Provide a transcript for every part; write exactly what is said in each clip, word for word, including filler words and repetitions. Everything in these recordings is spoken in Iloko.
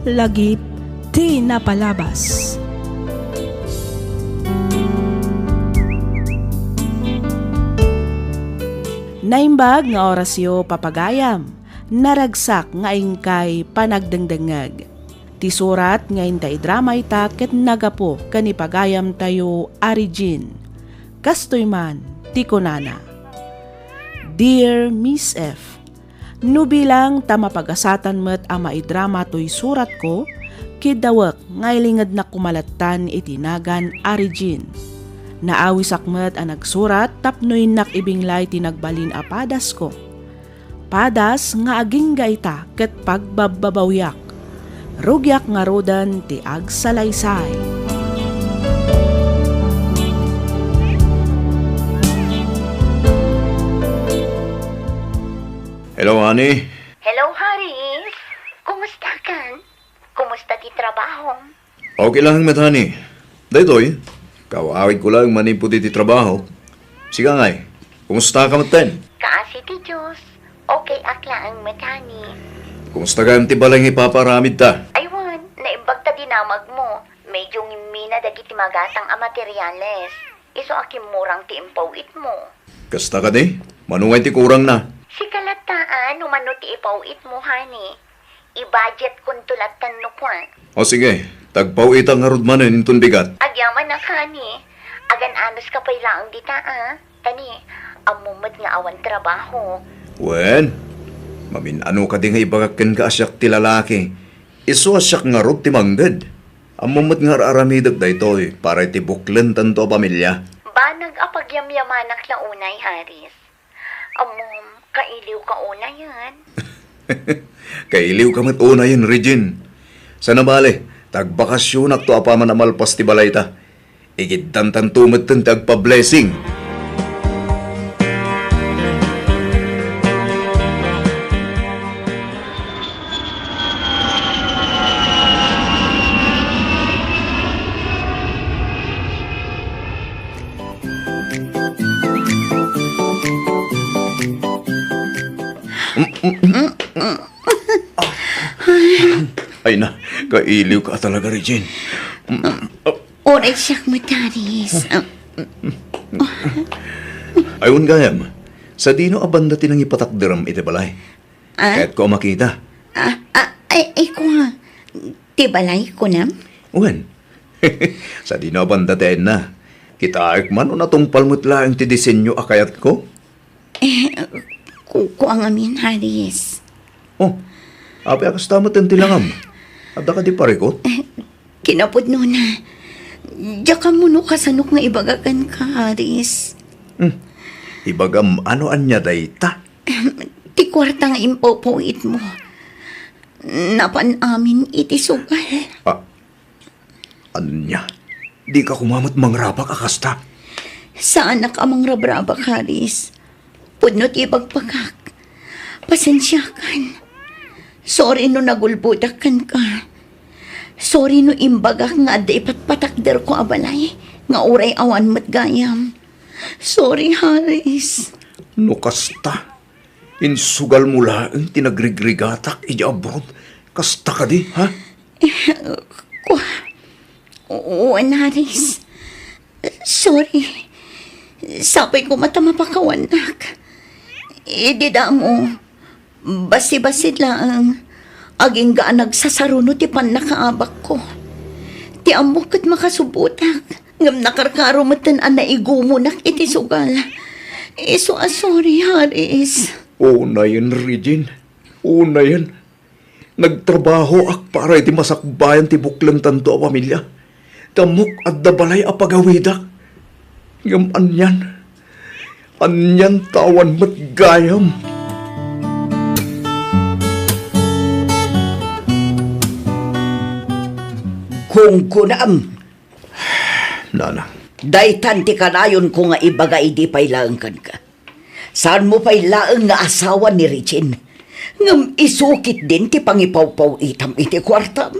Lagip ti napalabas. Naimbag nga orasyo, papagayam. Naragsak nga inkay panagdengdengngeg. Ti surat nga inta idrama ita ket nagapu ken ni pagayamtayo a Regine. Kastoy man ti kunana, Dear Miss F, no bilang ta mapagasatan met a maidrama toy suratko, kiddawek nga ilingednak koma lattan iti nagan a Regine. Naawisak met a nagsurat tapno innak ibinglay ti nagbalin a padasko. Padas nga agingga ita ket pagbabbabawiak. Rugiak ngaruden ti agsalaysay. Hello, honey. Hello, Haris. Kumusta kan? Kumusta ti trabaho? Okay lang met, honey. Daytoy, kaw-awidko lang manipud iti trabaho. Sika ngay, kumusta ka metten? Kaasi ti Dios, okay ak laeng met, honey. Kumusta gayam ti balay nga ipapaaramid ta? Aywan, naimbag ta dinamagmo. Medyo ngimmina dagiti magatang a materiales. Isu a kimmurang ti impaw-itmo. Kasta kadi? Mano ngay ti kurangna? Sika latta a no mano ti ipaw-itmo, honey. I-budgetkonto lattan no kua. O sige, tagpaw-itak ngarud manen inton bigat. Agyamanak, honey. Agan-anos ka pay laeng dita, a. Honey, ammom met nga awan trabaho. Wen, mamin-ano kadi nga ibagak kenka a siak ti lalaki? Isu a siak ngarud ti mangged. Ammom met nga ar-aramidek daytoy para iti buklentanto a pamilia. Banag a pagyamyamanak la unay, Haris. Ammom, kailiwka unayen. Kailiwka met unayen, Regine. Sana bale, tagbakasionakto apaman a malpas ti balayta. Igiddantanto metten ti agpa-blessing. Ay na, kailiwka talaga, Regine. Uray siak met, Haris. Ay, wen gayam, sadino a banda ti nangipatakderem iti balay? Ah? Kayatko a makita. Ah, ah, ay, ay, kua. Ti balay, kunam? Wen. Sadino a banda ti ayanna? Kitaek man no natungpal met laeng ti disenyo a kayatko? Eh, ku-, kua ngamin, Haris. Oh, apay a kasta met ti langam? Adda kadi parikut? Eh, kinapudnona, diak ammo no kasanok nga ibaga kenka, Haris. Hmm. Ibagam ano ania dayta? Ti kuarta nga impaw-paw-itmo, napan amin iti sugal. Ah, ania? Dika koma met mangrabak a kasta? Saanak a mangrabrabak, Haris. Pudno ti ibagbagak. Pasensiakan. Sorry no nagulbodak kenka. Sorry no imbagak nga adda ipatpatakderko a balay nga uray awan met gayam. Sorry, Haris. No kasta, insugalmo laeng ti nagrigrigatak idiay abroad. Kasta kadi, ha? Eh, kua, wen, Haris. Sorry. Sapay koma ta mapakawanak. Idi damo, basi-basi laeng. Agingga a nagsasaruno ti pannakaabakko. Ti ammok ket makasubbotak, ngem nakarkaro metten a naigumonak iti sugal. Isu a sorry, Haris. Unayen, Regine. Unayen. Nagtrabahoak para iti masakbayan ti buklentanto a pamilia. Ti ammok, adda balay a pagawidak. Ngem anian? Anian ta awan met gayam? Kungkunam. Nana. Daytan ti kanayonko nga ibaga idi pay laeng kenka. Saanmo pay laeng nga asawa ni Regine, ngem isu ketdin ti pangipawpaw-itam iti kuartam?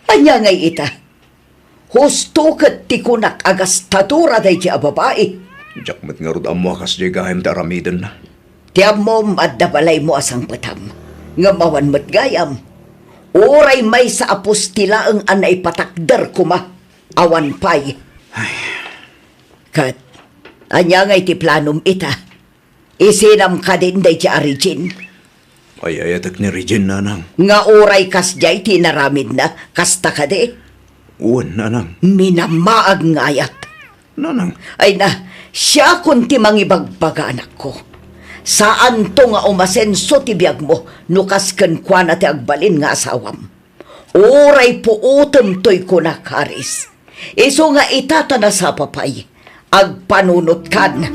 Ania ngay ita? Husto ket ti kunak a gastadora daydi a babai. Diak met ngarud ammo a kasdiay gayam ti aramidenna. Ti ammom, adda balaymo a sangpetam, ngem awan met gayam. Uray maysa a pusti laeng a naipatakder koma, awan pay. Ay. Ket, ania ngay ti planom ita? Isinam kadin daydi a Regine? Ay-ayatek ni Regine, nanang. Nga uray kasdiay ti inaramidna, kasta kadi? Wen, nanang. Minammaag nga ayat. Nanang. Ay na, siakon ti mangibagbaga, anakko. Saanto nga umasenso ti biagmo no kas kenkuana ti agbalin nga asawam. Uray puotem toy kunak, Haris. Isu nga ita ta nasapa pay, agpanunotkan.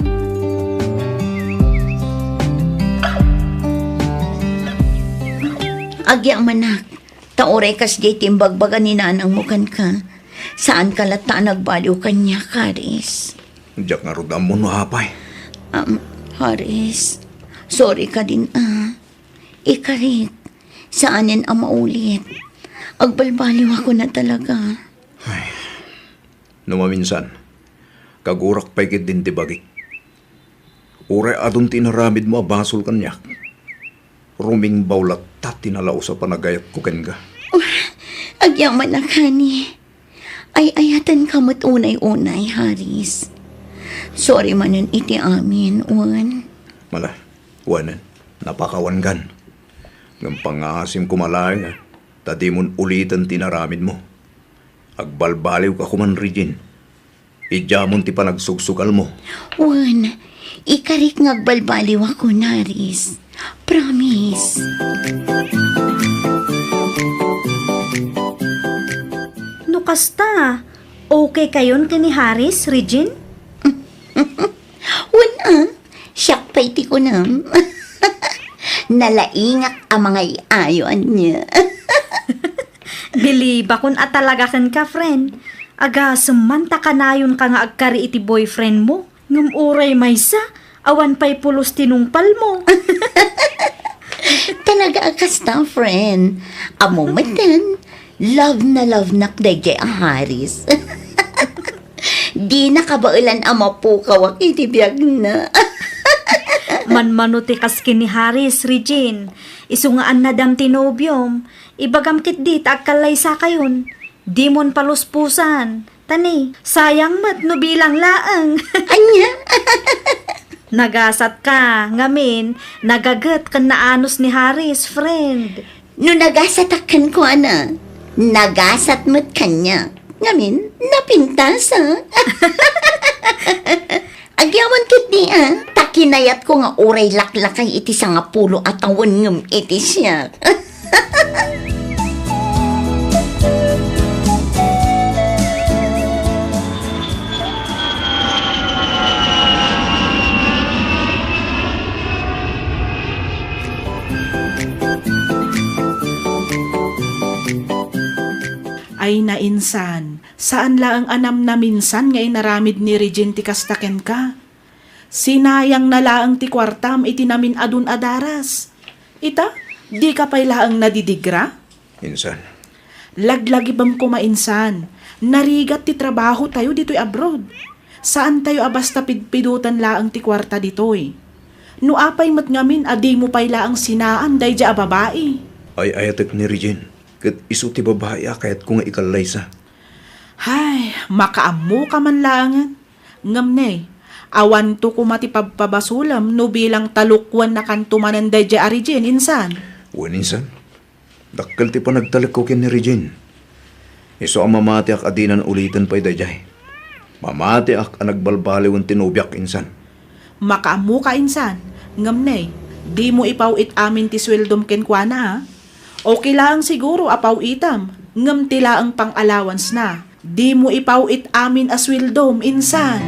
Agyamanak, ta uray kasdiay ti imbagbaga ni nanangmo kenka, saanka latta a nagbaliw kaniak, Haris. Diak ngarud ammo no apay. Um, Haris, sorry kadin a. Ikarik, saanen a maulit. Agbalbaliwakon a talaga. Ay, no maminsan, kagurak pay ketdin ti bagik. Uray adun ti inaramidmo a basol kaniak, rumingbaw latta ti nalaus a panagayatko kenka. Agyamanak, honey. Ay-ayatenka met unay-unay, Haris. Sorry manen iti amin, wen. Mala, wenen, napakawankan. Ngem pangngaasim koma laeng, ta dimon uliten ti inaramidmo. Agbalbaliwka koman, Regine. Idiamon ti panagsugsugalmo. Wen, ikarik nga agbalbaliwakon, Haris. Promise. No kasta, okay kayon ken ni Haris, Regine? Wen, a, siak pay ti kunam. Nalaingak a mangay-ayo ania. Bilibakon a talaga kenka, friend. Agasem man ta kanayonka nga agkari iti boyfriend mo. Ngem uray maysa, awan pay pulos ti nungpalmo. Talaga a kasta, friend. Ammo metten, love na love nak daydiay a Haris. Dina kabaelan a mapukawak iti biagna. Manmano ti kas ken ni Haris, Regine. Isu nga annadam ti nobiom. Ibagam ketdi ta agkallaysakayon. Dimon paluspusan. Ta ni, sayang met no bilang laeng. Ania? Nagasatka, ngamin, nagaget ken naanus ni Haris, friend. No nagasatak kenkuana, nagasat met kaniak. Ngamin, napintasak. Agyaman ketdi a, ta kinayatko nga uray laklakay iti sangapulo a tawen ngem iti siak. Ay, nainsan, saan laeng a namnaminsan nga inaramid ni Regine ti kasta kenka. Sinayangna laeng ti kuartam iti namin-adun a daras. Ita, dika pay laeng nadidigra? Insan. Laglagipem koma insan, narigat ti trabahotayo ditoy abroad. Saantayo a basta pidpidoten laeng ti kuarta ditoy. No apay met ngamin a dimo pay laeng sinaan daydiay a babai? Ay-ayatek ni Regine, ket isu ti babai a kayatko nga ikallaysa. Hay, makaammoka man laengen. Ngem ne, awanto koma ti pabpabasolem no bilang talukwennakanto manen daydiay a Regine, insan. Wen, insan. Dakkel ti panagtalekko ken ni Regine. Isu a mamatiak a dinan uliten pay daydiay. Mamatiak a nagbalbaliwen ti nobiak, insan. Makaammoka, insan. Ngem ne, dimo ipaw-it amin ti sueldom kenkuana, a? Okay laeng siguro a paw-itam, ngem ti laeng pang-allowance na. Dimo ipaw-it amin a sueldom, insan.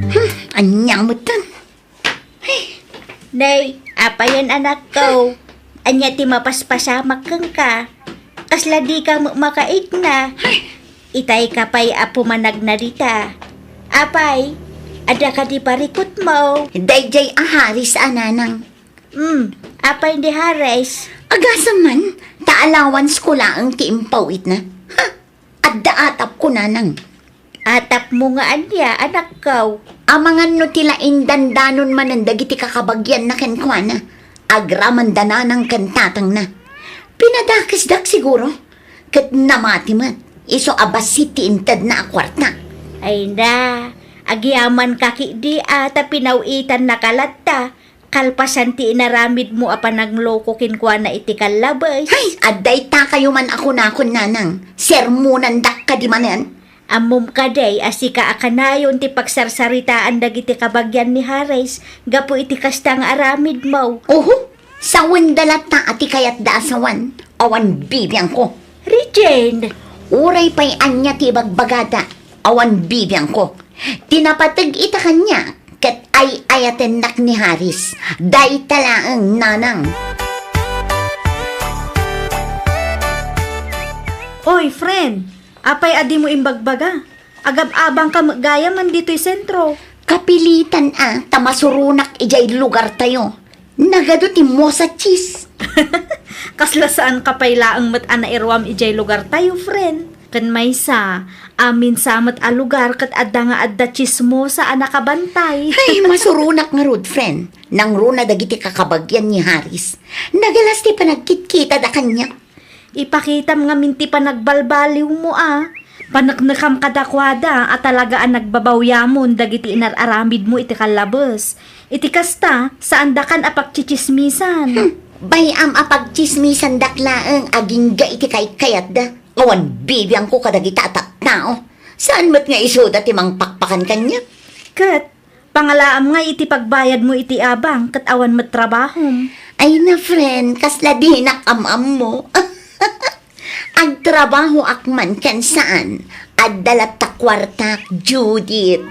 Hmm, ania metten? Hey. Nay, apayen, anakko? Ania ti mapaspasamak kenka? Kasla dika met makaigna? Itayka pay a pumanagna dita. Apay, adda kadi parikutmo? Daydiay a Haris a, nanang. Hmm, apay ni Haris? Agasem man, ta allowance ko laeng ti impaw-itna. Ha? Adda atapko, nanang. Atapmo nga ania, anakko? Amangan no ti laing dandanon manen dagiti kakabagianna kenkuana. Agraman da nanang ken tatangna. Pinadakesdak siguro, ket namati met, isu a bassit ti intedna a kuarta. Ay na, agyaman ka ketdi a ta pinaw-itannaka latta, kalpasan ti inaramidmo a panangloko kenkuana iti kallabes. Hay, adda itakayo man a kunakon, nanang. Sermonandak kadi manen. Ammom kadi a sika a kanayon ti pagsarsaritaan dagiti kabagian ni Haris gapu iti kasta nga aramidmo? Oho, sawenda latta a ti kayatda a sawen, awan bibiangko. Regine! Uray pay ania ti ibagbagada, awan bibiangko. Ti napateg ita kaniak ket ay-ayatennak ni Haris. Dayta laeng, nanang. Oy, friend! Apay a dimo imbagbaga? Agab-abangka met gayamen ditoy sentro. Kapilitan a ta masuronak idiay lugartayo. Nagadu ti mosa cheese. Kasla saanka pay laeng met a nairuam idiay lugartayo, friend. Ken maysa, amin sa met a lugar ket adda nga adda chismosa a nakabantay. Hay, masuronak ngarud, friend. Nangruna dagiti kakabagian ni Haris. Nagalas ti panagkitkitada kaniak. Ipakitam ngamin ti panagbalbaliwmo a. Paneknekam kadakuada a talaga a nagbabawyamon dagiti inar-aramidmo iti kallabes. Iti kasta, saandakan a pagtsitsismisan. Hmm, bay-am a pagtsismisandak laeng agingga iti kaykayatda. Awan bibiangko kadagita a tattao. Saan met nga isuda ti mangpakpakan kaniak? Ket, pangalaam nga iti pagbayadmo iti abang ket awan met trabahom. Ay na, friend, kasla dinak am-ammo. Agtrabahoak man ken saan, adda latta kuartak, Judith.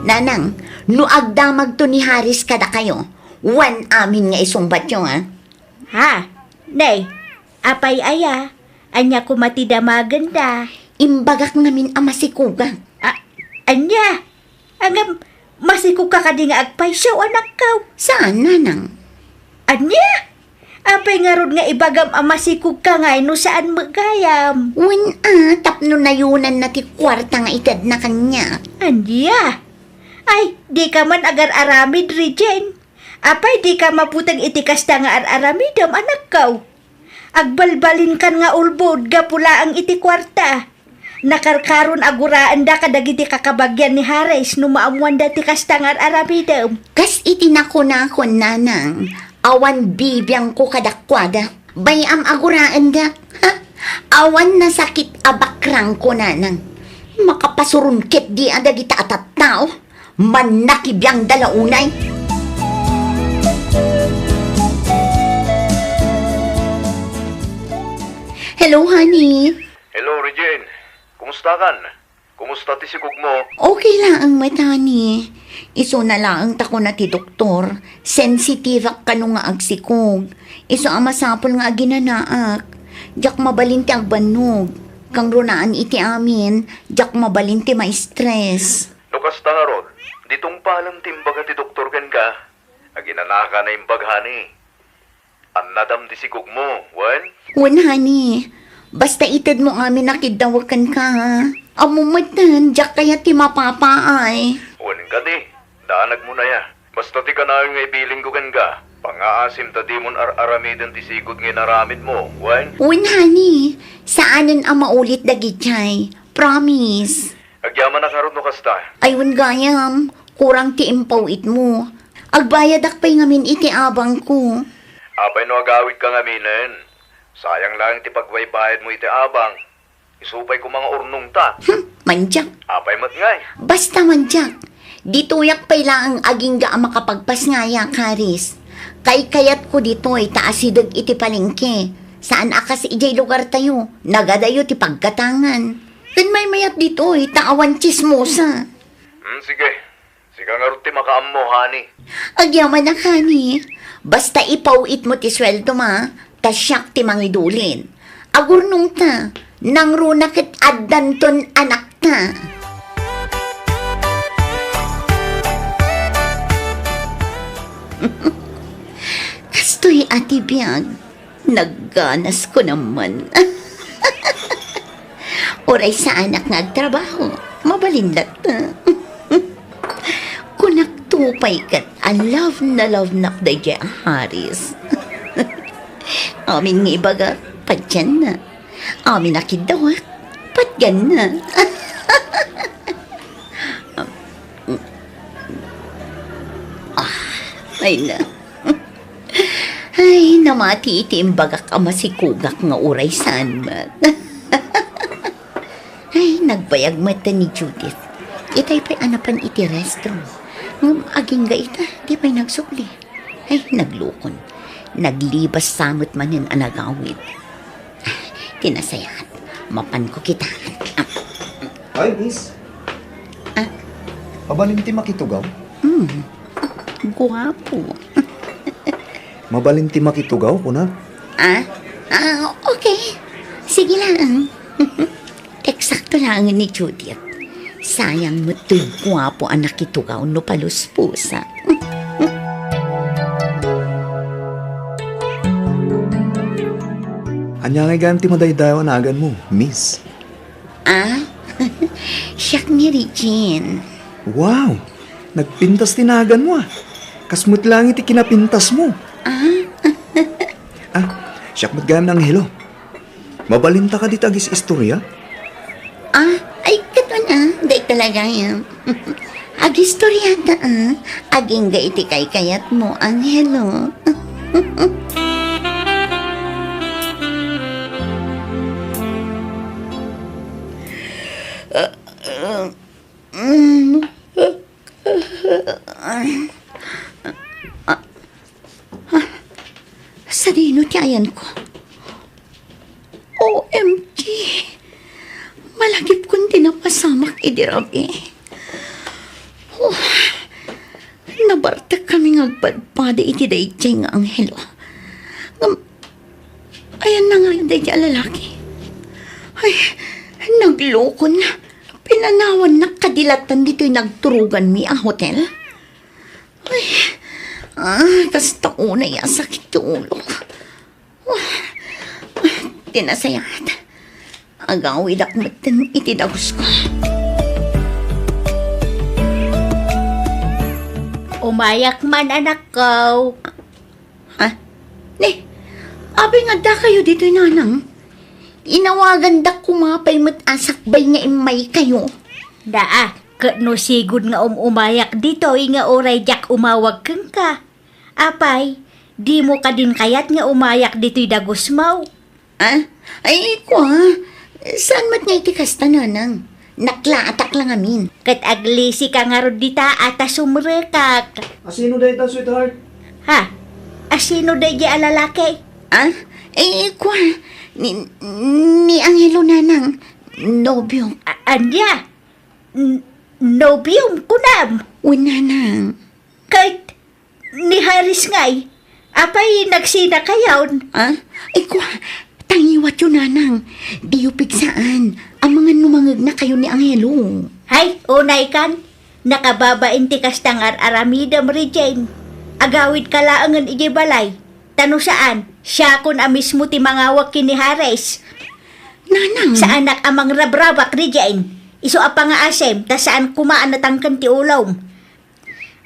Nanang, no agdamagto ni Haris kadakayo, wen amin nga isungbatyo, ha? Ha? Nay, apay aya? Ania koma ti damagenda? Imbagak ngamin a masikogak. A-, ania? Ngem, masikogka kadi nga agpayso, anakko? Saan, nanang? Ania? Apay ngarud nga ibagam a masikogka ngay no saan met gayam? Wen a, tapno nayonanna ti kuarta nga itedna kaniak. Ania? Ay, dika man agar-aramid, Regine. Apay dika mabuteng iti kasta nga ar-aramidem, anakko? Agbalbalinkan nga ulbod gapu laeng iti kuarta. Nakarkaron a guraenda kadagiti kakabagian ni Haris no maammoanda ti kasta nga ar-aramidem. Kas iti nakunakon, nanang, awan bibiangko kadakuada. Bay-am a guraendak. Ha? Awan nasakit a bakrangko, nanang. Makapasuron ketdi a dagita a tattao. Mannakibiangda la unay. Hello, honey. Hello, Regine. Kumustakan? Kumusta ti sikogmo? Okay laeng met, honey. Isuna laeng ta kuna ti doktor, sensitiveak kano nga agsikog. Isu a masapul nga aginanaak. Diak mabalin ti agbannog. Kangrunaan iti amin, diak mabalin ti ma-stress. No kasta ngarud, di tungpalem ti imbaga ti doktor kenka. Aginanaka naimbag, honey. Annadam ti sikogmo, wen? Wen, honey. Basta itedmo amin a kiddawek kenka, ha? Ammom metten, diak kayat ti mapapaay. Wen kadi, danagmo aya. Basta ti kanayon nga ibilingko kenka, pangngaasim ta dimon ar-aramiden ti sigud nga inaramidmo, wen? Wen, honey. Saanen a maulit dagijay. Promise. Agyamanak ngarud no kasta. Ay, wen gayam, kurang ti impaw-itmo. Agbayadak pay ngamin iti abangko. Apay no agawidka ngaminen? Sayang laeng ti pagbaybayadmo iti abang. Isu pay koma nga urnongta. Hmm, mandiak. Apay met ngay? Basta mandiak. Ditoyak pay laeng agingga a makapagpasngaya, Karis. Kaykayatko ditoy ta asideg iti palengke. Saan a kas idiay lugartayo, nagadayo ti paggatangan. Ken maymayat ditoy, ta awan tsismosa. Hmm, sige. Sika ngarud ti makaammo, honey. Agyamanak, honey. Basta ipaw-itmo ti sueldom, ta siak ti mangidulin. Agurnongta, nangruna ket addanton anakta. Kastoy a ti biag. Nagganasko naman. Uray saanak nga agtrabaho, mabalin latta. Upay ket a love na love nak daydiay a Haris. Amin nga ibagak, patienna. Amin a kiddawak, patganna. Ah, ay na. Ay, namati iti imbagak a masikugak nga uray saan met. Ay, nagbayag met ni Judith. Itay pay a napan iti restroom. Ngem agingga ita, di pay nagsubli. Ay, naglukon. Naglibas sa met manen a nagawid. Ti nasayaat, mapanko kita. Ah. Ay, miss. Ah? Mabalin ti makitugaw? Hmm. Guwapo. Mabalin ti makitugaw, kuna? Ah? Ah, okay. Sige lang. Eksakto lang ni Judith. Sayang met toy guwapo a nakitugaw no paluspusa. Ania ngay gayam ti madaydayaw a naganmo, miss? Ah? Siak ni Regine. Wow! Nagpintas ti naganmo, ah. Kas met laeng iti kinapintasmo. Ah? Ah, siak met gayam ni Angelo. Mabalinta kadi ti agis-istoria? Ah, ay, ket wen, ah, dayta la gayam. Agistoriata, ah, agingga iti kaykayatmo, Angelo. Mm. Sadino ti ayanko? O M G! Malagipkon ti napasamak idi rabii. Oh, nabartekkami nga agpadpada iti daydiay nga Angelo. Ngem, ayanna ngay daydiay a lalaki? Ay, naglukon. Pinanawannak kadi latta ditoy nagturoganmi a hotel. Ay, ah, kasta unay a sakit ti ulok. Ah, ti nasayaat, agawidak metten iti dagusko. Umayak man, anakko. Ha? Ni, apay nga addakayo ditoy, nanang? Inawagandak koma pay met a sakbay nga immaykayo. Daa, ket no sigud nga um-umayak ditoy nga uray diak umawag kenka. Apay, dimo kadin kayat nga umayak ditoy dagusmo? Ah? Ay, kua, saan met nga iti kasta, nanang? Naklaatak la ngamin. Ket aglisika ngarud dita a ta sumrekak. Asino dayta, sweetheart? Ha? Asino daydiay a lalaki? Ah? Eh, kua, ni, ni Angelo, nanang, nobio. A-, ania? N-, nobiom, kunam? Wen, nanang. Ket ni Haris ngay, apay nagsinakayon? Ah? Ay, kua, tangiwatyo, nanang. Diyo pigsaan. Amangan no mangegnakayo ni Angelo. Hay, unaykan. Nakababain ti kasta nga ar-aramidem, Regine. Agawidka laengen idiay balay. Ta no saan, siakon a mismo ti mangawag ken ni Haris. Nanang. Saanak a mangrabrabak, Regine. Isu a pangaasem, ta saan koma a natangken ti ulom.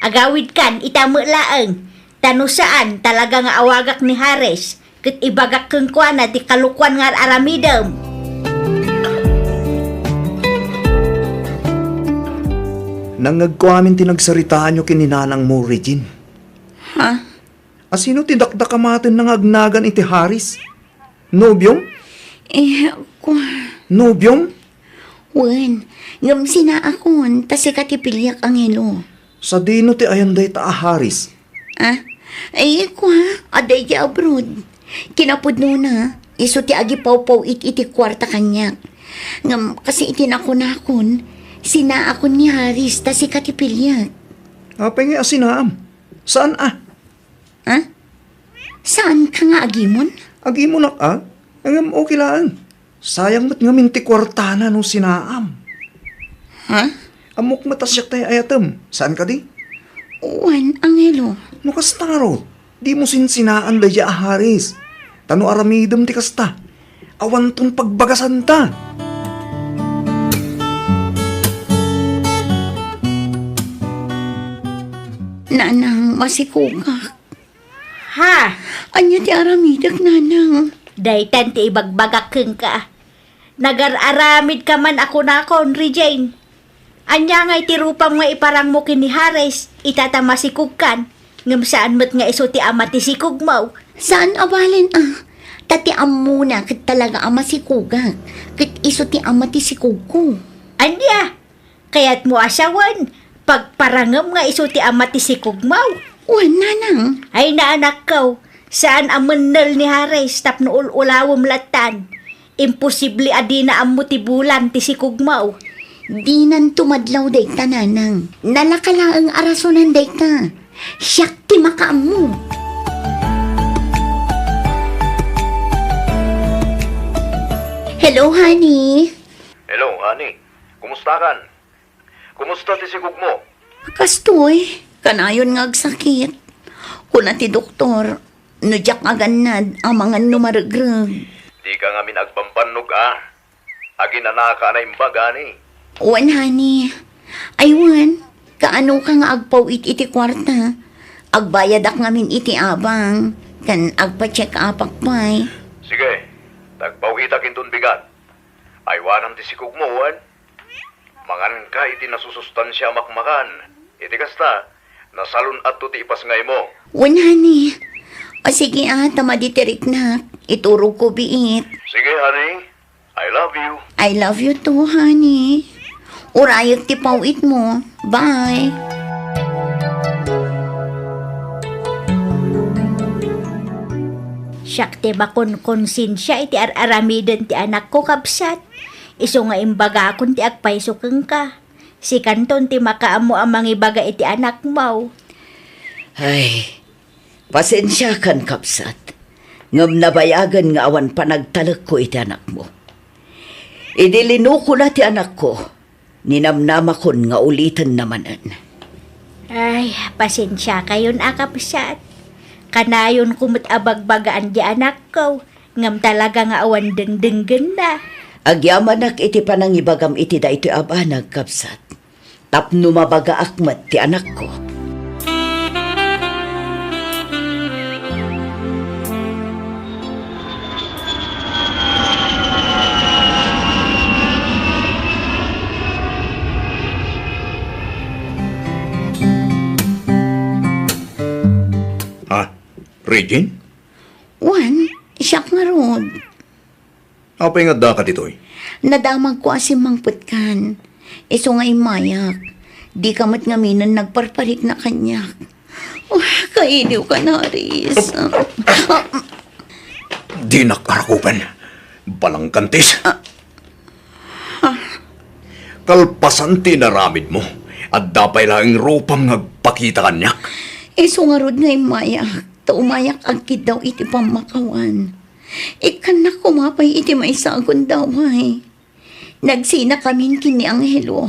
Agawidkan ita met laeng, ta no saan, talaga nga awagak ni Haris, ket ibagak kenkuana ti kalokuan nga ar-aramidem. Nangngegko amin ti nagsaritaanyo ken ni nanangmo, Regine. Ha? Asino ti dakdakamatenna nga agnagan iti Haris? Nobiom? Eh, kua. Nobiom? Wen, ngem sinaakon, ta sika ti piliak, Angelo. Sadino ti ayan dayta a Haris? Ah? Eh, kua, adda idiay abroad. Kinapudnona, isu ti agipawpaw-it iti kuarta kaniak. Ngem, kas iti nakunakon, sinaakon ni Haris, ta sika ti piliak. Apay ngay a sinaam? Saan a? Ha? Saanka nga agimon? Agimonak a? Ngem okay laeng. Sayang met ngamin ti kuartana no sinaam. Ha? Ammok met a siak tay ayatem. Saan kadi? Wen, Angelo. No kasta ngarud, dimo sinsinaan daydiay a Haris. Ta no aramidem ti kasta, awanton pagbagasanta. Nanang, masikugak. Ha? Ania ti aramidek, nanang? Daytan ti ibagbagak kenka. Nagar-aramidka man a kunakon, Regine. Ania ngay ti rupam nga iparangmo ken ni Haris, ita ta masikugkan, ngem saan met nga isu ti ama ti sikugmo? Saan a balen a, ta ti ammona ket talaga a masikugak, ket isu ti ama ti sikugko. Ania? Kayatmo a sawen, pagparangem nga isu ti ama ti sikugmo? Wen, nanang. Ay, naanakko, saan a mennel ni Haris tapno ul-ulawem lattan. Imposible a dina ammo ti bulan ti sikugmo. Dinanto madlaw dayta, nanang. Nalaka laeng a rasonan dayta. Siak ti makaammo. Hello, honey. Hello, honey. Kumustakan? Kumusta ti sikugmo? Kastoy, kanayon nga agsakit. Kuna ti doktor, no diak agannad, amangan no maregreg. Dika ngamin agbambannog a. Aginanaka a naimbag, ani? Wen, honey. Ay, wen, kaano ka nga agpaw-it iti kuarta? Agbayadak ngamin iti abang, ken agpa-check-upak pay. Sige, tagpaw-itak inton bigat. Aywanam ti sikugmo, wen? Manganka iti nasusustansia a makmakan. Iti kasta, nasalun-atto ti ipasngaymo. Wen, honey. O sige, a, ta madi ti riknak. Iturogko biit. Sige, honey. I love you. I love you too, honey. Urayek ti paw-itmo. Bye. Siak ti makonkonsensia iti ar-aramiden ti anakko, kabsat. Isu nga imbagakon ti agpayso kenka. Sikanton ti makaammo a mangibaga iti anakmo. Ay, pasensiakan, kabsat. Ngem nabayagen nga awan panagtalekko iti anakmo. Idi linukona ti anakko, ninamnamakon nga ulitenna manen. Ay, pasensiakayon a, kabsat. Kanayonko met a bagbagaan ti anakko, ngem talaga nga awan dengdenggenna. Agyamanak iti panangibagam iti daytoy a banag, kabsat, tapno mabagaak met ti anakko. Ha? Regine? Wen, siak ngarud. Apay nga addaka ditoy? Nadamagko a simmangpetkan. Isu nga immayak. Dika met ngaminen nagparparikna kaniak. Oh, kailiwkan, Haris. Dinak arakupen. Balangkantis. Ah. Ah. Kalpasan ti inaramidmo, adda pay laeng rupam nga agpakita kaniak. Isu ngarud nga immayak, ta umayak agkiddaw iti pammakawan. Ikkannak koma pay iti maysa a gundaway. Nagsinakamin ken ni Angelo.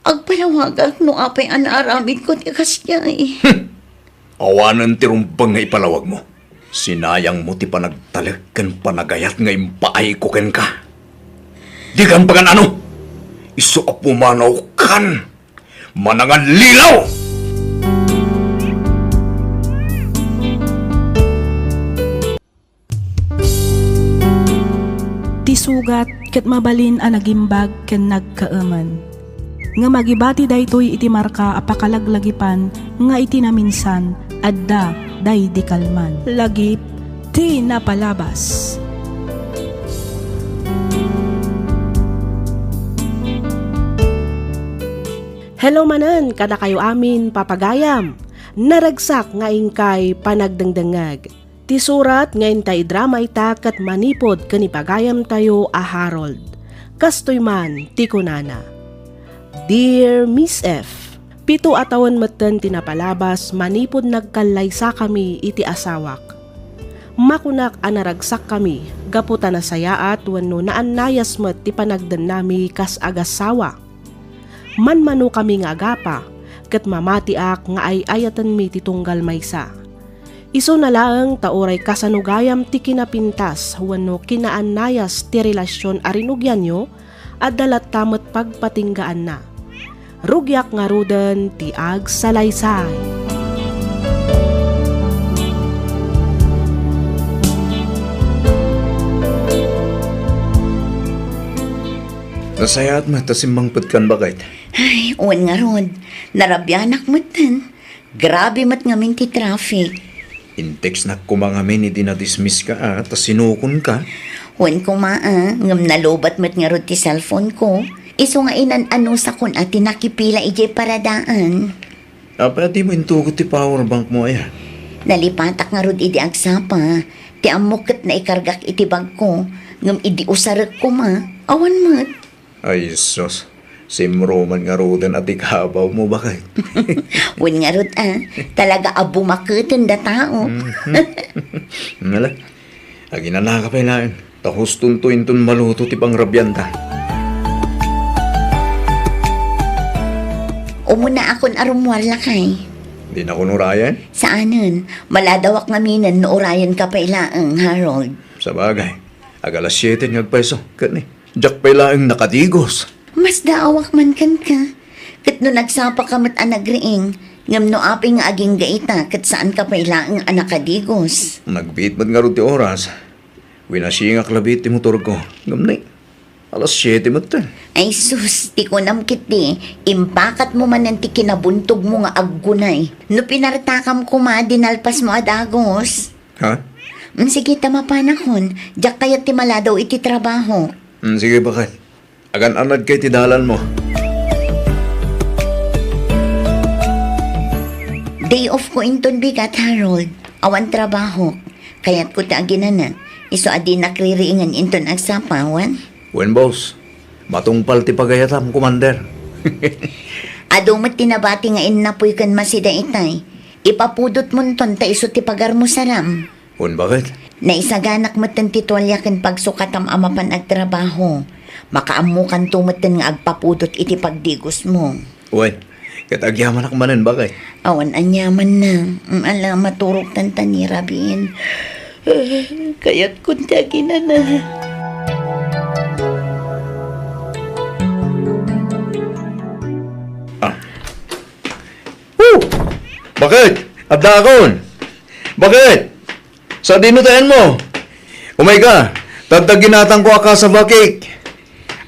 Agpalawagak no apay a naaramidko ti kasdiay. Hmm. Awanen ti rumbeng nga ipalawagmo. Sinayangmo ti panagtalek ken panagayat nga impaayko kenka. Dikan pagan-ano? Isu a pumanawkan! Manangallilaw! Ti sugat ket mabalin a nagimbag ken nagkaemen. Ngem agibati daytoy iti marka a pakalaglagipan nga iti naminsan, adda daydi kalman. Lagip ti napalabas. Hello manen kadakayo amin, papagayam. Naragsak nga inkay panagdengdengngeg. Ti surat nga intay idrama ita ket manipud ken ni pagayamtayo a Harold. Kastoy man ti kunana, Dear Miss F, pito a tawen metten ti napalabas manipud nagkallaysakami iti asawak. Makunak a naragsakkami gapu ta nasayaat wenno naannayas met ti panagdennami kas agassawa. Manmanokami nga agapa, ket mamatiak nga ay-ayatenmi ti tunggal maysa. Isuna laeng ta uray kasano gayam ti kinapintas wenno kinaannayas ti relasion a rinugianyo, adda latta met pagpatinggaanna. Rugiak ngaruden ti agsalaysay. Nasayaat met ta simmangpetkan, baket. Ay, wen ngarud, narabianak metten. Grabe met ngamin ti traffic. In-textnak koma ngamin idi na-dismiss ka, a, ta sinukonka. Wen koma, a, ngem nalobat met ngarud ti cellphone ko. Isu nga inan-anusakon a ti nakipila idiay paradaan. Apay a dimo intugot ti power bank mo aya? Nalipatak ngarud idi agsapa. Ti ammok ket naikargak iti bagko, ngem idi usarek koma, awan met. Ay, sus. Simruman ngaruden a ti kabaw mo, baket. Wen ngarud, a, talaga a bumaketen da tao. Mhm. Ngala, aginanaka pay laeng. Ta hustonto inton maluto ti pangrabianta. Umunaakon a rummuar, lakay. Dinakon urayen? Saanen. Maladawak ngaminen no urayenka pay laeng, Harold. Sabagay, ag-alas siete nga agpayso, ket ni, diak pay laeng nakadigos. Masdaawak man kenka. Ket no nagsapaka met a nagriing, ngem no apay nga agingga ita, ket saanka pay laeng a nakadigos. Nagbiit met ngarud ti oras. Winasingak labi ti motorko. Ngem ni, alas siete metten. Ay sus, ti kunam ketdi, impakatmo manen ti kinabuntogmo nga aggunay. No pinartakam koma, dinalpasmo a dagus. Ha? Mm, sige, ta mapanakon. Diak kayat ti maladaw iti trabaho. Mm, sige, baket. Agan-anadka iti dalanmo. Day off ko inton bigat, Harold. Awan trabaho. Kayatko ti aginana. Isu a dinak ririingen inton agsapa, wen? Wen, boss. Matungpal ti pagayatam, Commander. Adu met ti nabati nga innapoy ken masida itay. Ipapudotmonton ta isu ti pagarmo saram. Wen, baket? Naisaganak metten ti tualia ken pagsukatam a mapan agtrabaho. Makaammokanto metten nga agpapudot iti pagdigosmo. Wen, ket agyamanak manen, baket? Awan aniamanna. Mm, ala, maturogtan ta ni Rabin. Kayatkon ti aginana. Ah. Oh! Baket? Addaakon? Baket? Sadino ti ayanmo? Umayka, ta adda ginatangko a cassava cake.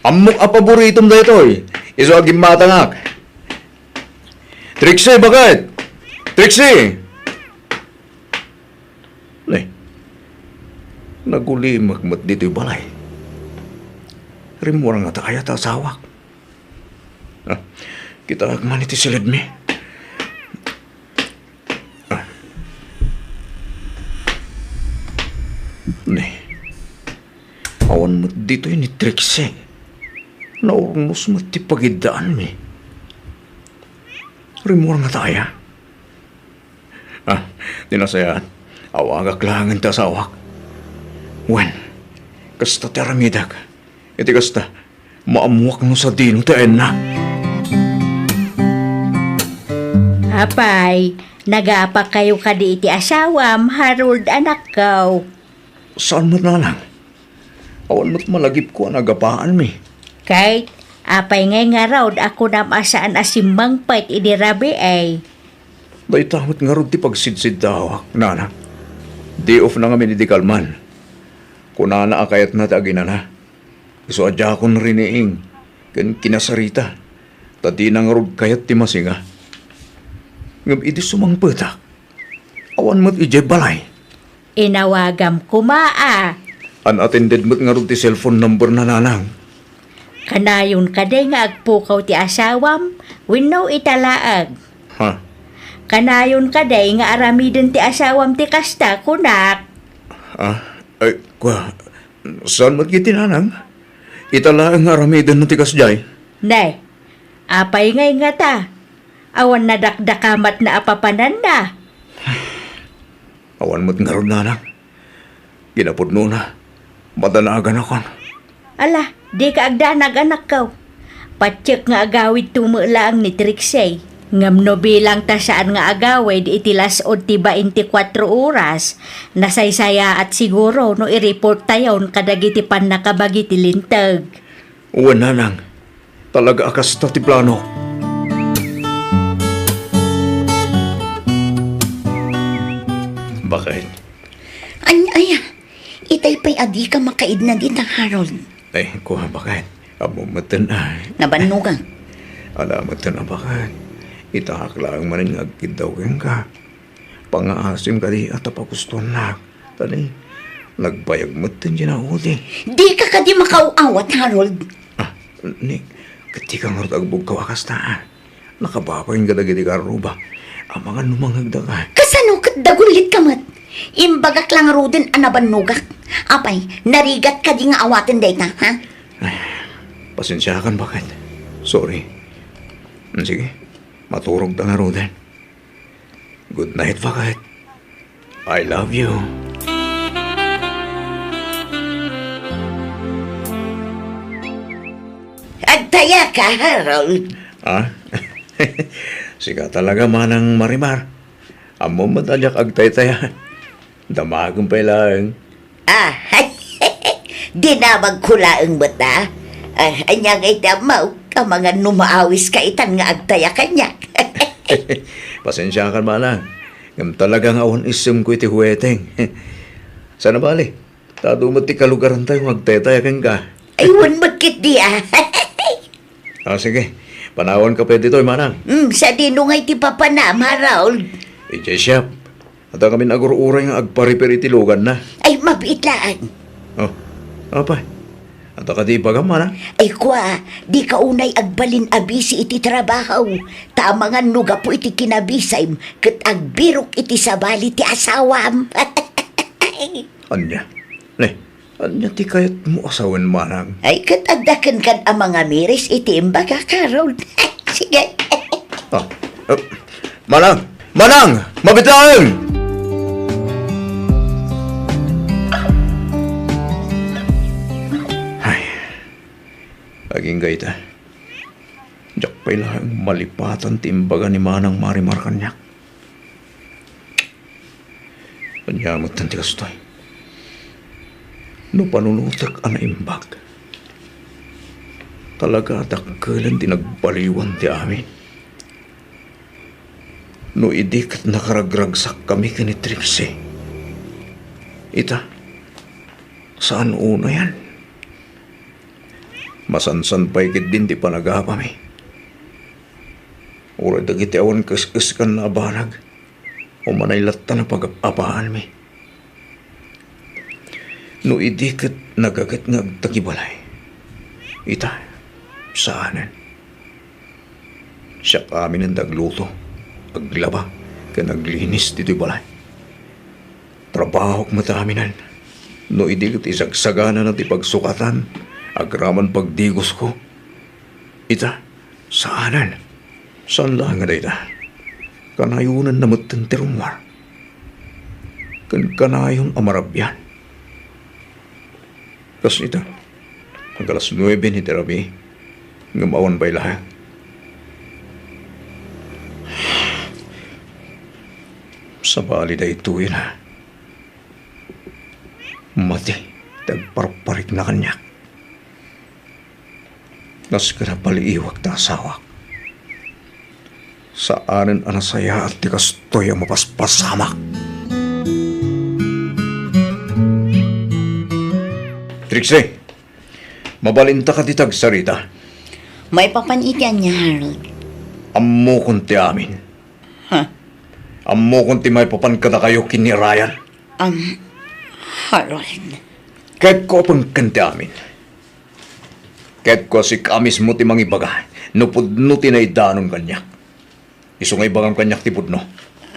Ammok a paboritom daytoy. Isu a gimmatangak. Trixie, baket? Trixie! Ne, nagulimek met ditoy balay. Rimmuar ngata aya ti asawak? Ah, kitaek man iti silidmi. Ah. Ne. Awan met ditoy ni Trixie. Naurnos met ti pagiddaanmi. Rimmuar ngata aya? Ah, ti nasayaat, awagak laengen ti asawak. Wen, kasta ti aramidek. Iti kasta, maammoak no sadino ti ayanna. Apay, nagapakayo kadi iti asawam, Harold, anakko? Saan met, nanang? Awan met malagipko a nagapaanmi. Kay, apay ngay ngarud a kunam a saan a simmangpet idi rabii? Dayta met ngarud ti pagsidsiddawak, nanang. Day off na ngamin idi kalman. Kunana a kayatna ti aginana. Isu a diakon riniing ken kinasarita, ta dina ngarud kayat ti masinga. Ngem idi sumangpetak, awan met idiay balay. Inawagam koma a. Unattended met ngarud ti cellphone number na, nanang. Kanayon kadi nga agpukaw ti asawam wenno ita laeng? Ha? Kanayon kadi nga aramiden ti asawam ti kasta, kunak? Ah, ay, kua, saan met iti nanang? Ita laeng nga aramiden no ti kasdiay? Ne, apay ngay ngata? Awan nadakdakamatna a papananna. Awan met ngarud, nanang. Kinapudnona, madanaganakon. Ala, dika agdanag, anakko. Patiek nga agawidto met laeng ni Trixie. Ngem no bilang ta saan nga agawid iti las-ud ti bainte kuatro oras, nasaysayaat siguro no i-report tayon kadagiti pannakabagi ti linteg. Wen, nanang. Talaga a kasta ti plano. Baket? An-, aya, itay pay a dika makaidna dita, Harold. Ay, kua, baket. Ammom metten, ay. Nabannogak. Ala metten a baket. Itaak laeng manen nga agkiddaw kenka. Pangngaasim kadi a ta pagustoannak. Tani, nagbayag metten ti naudi. Dika kadi makaaw-awat, Harold. Ah, ni, ket dika ngarud agbugkaw a kasta, ah. Nakababain kadagiti karruba. Amangan no mangngegdaka. Kasano ket dagullitka met? Imbagak la ngaruden a nabannogak. Apay, narigat kadi nga awaten dayta, ha? Ay, pasensiakan, baket. Sorry. Mm, sige, maturogta ngaruden. Good night, baket. I love you. Agtayaka, Harold. Ah? Sika talaga, Manang Marimar. Ammom met a diak agtaytaya. Damagem pay laeng. Ah, dinamagko laeng met, ah. Ah, ania ngay ti ammo? Amangan no maawiska itan nga agtaya kaniak. Pasensiakan, Manang. Ngem talaga nga awan issemko iti huweteng. Sana bali, ta adu met ti kalugarantayo nga agtaytaya kenka. Ay, wen met ketdi, ah. Ah, sige. Panawanka pay ditoy, Manang. Hmm, sadino ngay ti papanam, Harold? Idiay shop. Adda kamin agur-uray nga agpa-repair iti luganna. Ay, mabiit laeng. Oh, apay? Adda kadi ibagam, Manang? Ay, kua, dika unay agbalin a busy iti trabaho. Ta amangan no gapu iti kinabisayem ket agbirok iti sabali ti asawam. Ania? Ne, ania ti kayatmo a sawen, Manang? Ay, ket adda kenka a mangamiris iti imbagak, Harold. Sige. Ah, eh, Manang! Manang! Mabiit laeng! Ay, agingga ita. Diak pay laeng malipatan ti imbaga ni Manang Marimar kaniak. Ania met ti kastoy? No panunotek a naimbag, talaga a dakkelen ti nagbaliwan ti amin. No idi ket nakaragragsakkami ken ni Trixie, ita, saan unayan? Masansan pay ketdin ti panagapami. Uray dagiti awan kes-keskan a banag, umanay latta a pagap-apaanmi. No idi ket nagaget nga agtagibalay, ita, saanen. Siak aminen ti agluto, aglaba, ken aglinis ditoy balay. Trabahok met aminen. No idi ket isagsaganana ti pagsukatan, agraman pagdigosko. Ita, saanen. Saan laeng a dayta. Kanayonanna metten ti rummuar. Ken kanayon a marabian. Kas ita, ag-alas nuebe ni ti rabii, ngem awan pay laeng. Sabali daytoyen a mati ti agparparikna kaniak. Kas ken a paliiwak ti asawak. Saanen a nasayaat ti kastoy a mapaspasamak. Trixie, mabalinta kadi ti agsarita? Maipapan iti ania, Harold? Ammokon ti amin. Ha? Ammokon ti maipapan kadakayo ken ni Ryan. Am, Harold. Ket kuapenken ti amin. Ket kua, sika mismo ti mangibaga no pudno ti naidanon kaniak. Isu nga ibagam kaniak ti pudno.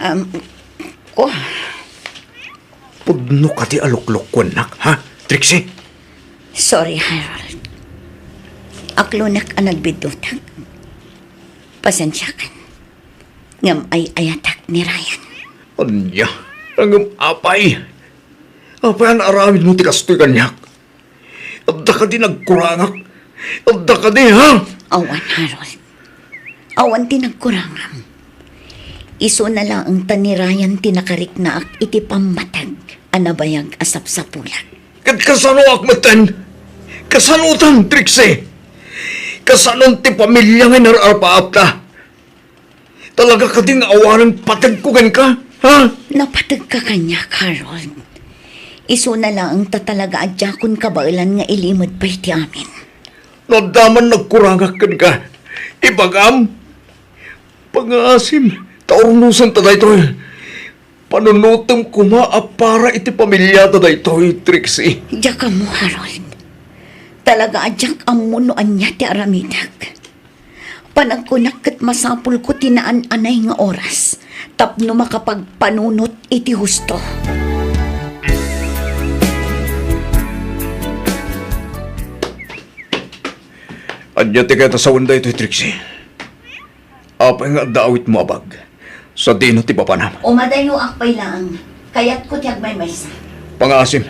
Um, kua. Pudno kadi a luklukkuennak, ha, Trixie? Sorry, Harold. Aklonek a nagbiddutag. Pasensiakan. Ngem ay-ayatak ni Ryan. Ania? Ngem apay? Apay a naaramidmo ti kastoy kaniak? Adda kadi nagkurangak? Adda kadi, ha? Awan, Harold. Awan ti nagkurangam. Isuna laeng ta ni Ryan ti nakariknaak iti pammateg a nabayag a sapsapulak. Ket kasanoak metten? Kasanotan, Trixie? Kasanon ti pamilia nga inar-arpaapta? Talaga kadi nga awanen pategko kenka, ha? Napategka kaniak, Harold. Isuna laeng ta talaga a diakon kabaelan nga ilimed pay ti amin. No adda man nagkurangak kenka, ibagam. Pangaasim, ta urnosenta daytoy. Panunotem koma a para iti pamiliata daytoy, Trixie. Diak ammo, Harold. Talaga a diak ammo no ania ti aramidek. Panagkunak ket masapulko ti naan-anay nga oras tapno makapagpanunot iti husto. Ania ti kayat a sawen daytoy, Trixie? Apay nga adda awitmo a bag? Sadino ti papanam? Umadayoak pay laeng. Kayatko ti agmaymaysa. Pangaasim,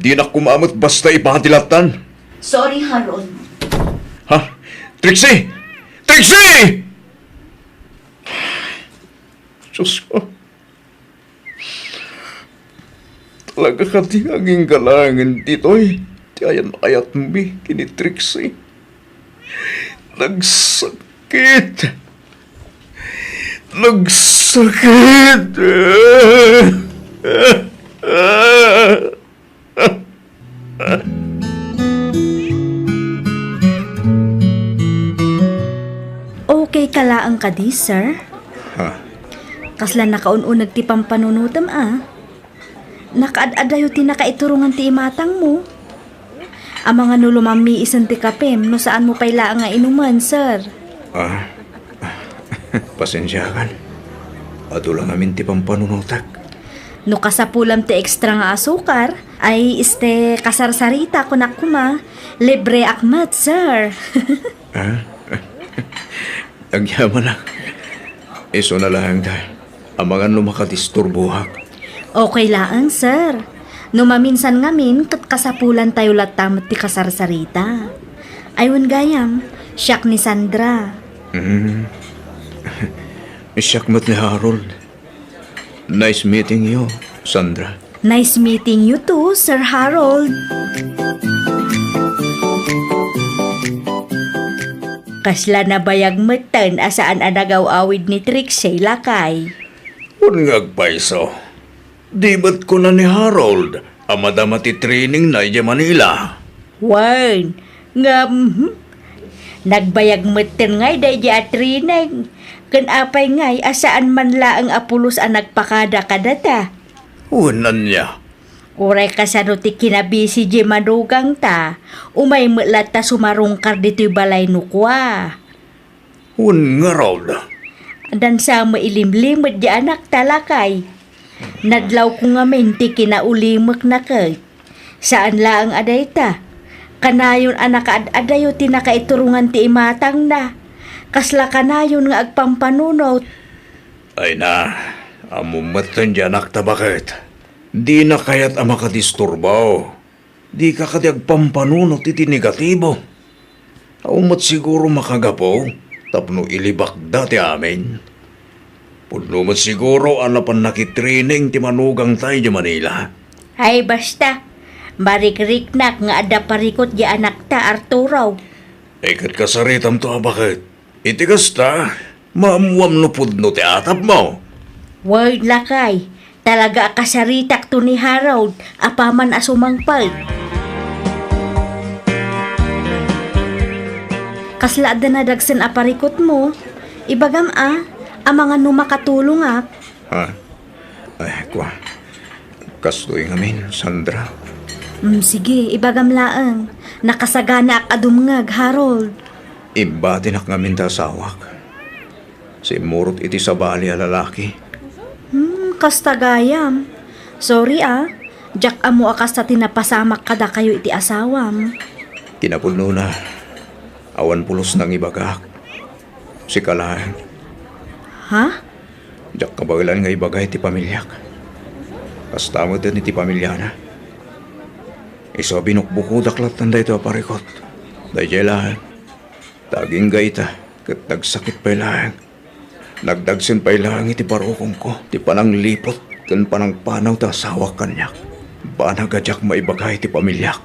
dinak koma met basta ipati lattan. Sorry, Harold. Ha? Trixie! Trixie! Diyos ko. Talaga kadi nga agingga laengen ditoy ti ayan-ayatmi ken ni Trixie. Nagsakit. Nagsakit. Okay ka laeng kadi, sir? Ha? Kasla nakaun-uneg ti pampanunotem a. Nakaad-adayo ti nakaiturongan ti imatangmo. Amangan no lumammiisen ti kapem no saanmo pay laeng nga inumen, sir. Ah, pasensiakan. Adu la ngamin ti pampanunotak. No kasapulam ti extra nga asukar, ay, este, kasarsarita, kunak koma, libreak met, sir. Ah? Agyamanak. Isu na laeng ta. Amangan no makadisturboak. Okay laeng, sir. No maminsan ngamin, ket kasapulantayo latta met ti kasarsarita. Ay, wen gayam, siak ni Sandra. Hmm. Siak met ni Harold. Nice meeting you, Sandra. Nice meeting you too, Sir Harold. Kasla nabayag metten a saan a nagaw-awid ni Trixie, lakay. Wen nga agpayso, di met kuna ni Harold a madama ti trainingna idiay Manila. Wen, ngem, hmm, nagbayag metten ngay daydi a training. Ken apay ngay a saan man laeng a pulos a nagpakada kadata? Wen ania? Uray kasano ti kinabisi di manugangta, umay met latta sumarungkar ditoy balay no kua. Wen ngarud? Addan sa mailimlimed di anakta, lakay. Nadlawko ngamin ti kinaulimekna ket. Saan laeng a dayta. Kanayon a nakaad-adayo ti nakaiturongan ti imatangna. Kasla kanayon nga agpampanunot. Ay na, ammom metten di anakta baket. Dina kayat a makadisturbo. Dika kadi agpampanunot iti negatibo. Awan met siguro makagapu tapno ilibakda ti amin. Pudno met siguro a napan nakitraining ti manugangta idiay Manila. Ay, basta. Marikriknak nga adda parikut di anakta, Arturo. Ay, ket kasaritamto a baket. Iti kasta, maammuam no pudno ti atapmo. Wen, lakay, talaga a kasaritakto ni Harold apaman a sumangpet. Kasla adda nadagsen a parikutmo, ibagam a, amangan no makatulongak. Ha? Ay, kua. Kastoy ngamin, Sandra. Mm, sige, ibagam laeng. Nakasaganaak a dumngeg, Harold. Imbatinak ngamin ti asawak. Simmurot iti sabali a lalaki. Hmm, kasta gayam. Sorry, ah. Diak ammo a kasta ti napasamak kadakayo iti asawam. Kinapudnona, awan pulos nangibagak. Sika laeng. Ha? Diak kabaelan nga ibaga iti pamiliak. Kasta met iti pamiliana. Isu a binukbukodak lattan daytoy a parikut. Daydiay laeng. Ta agingga ita, ket nagsakit pay laeng. Nagdagsen pay laeng iti barukongko ti panangliput ken panangpanaw ti asawak kaniak. Banag a diak maibaga iti pamiliak.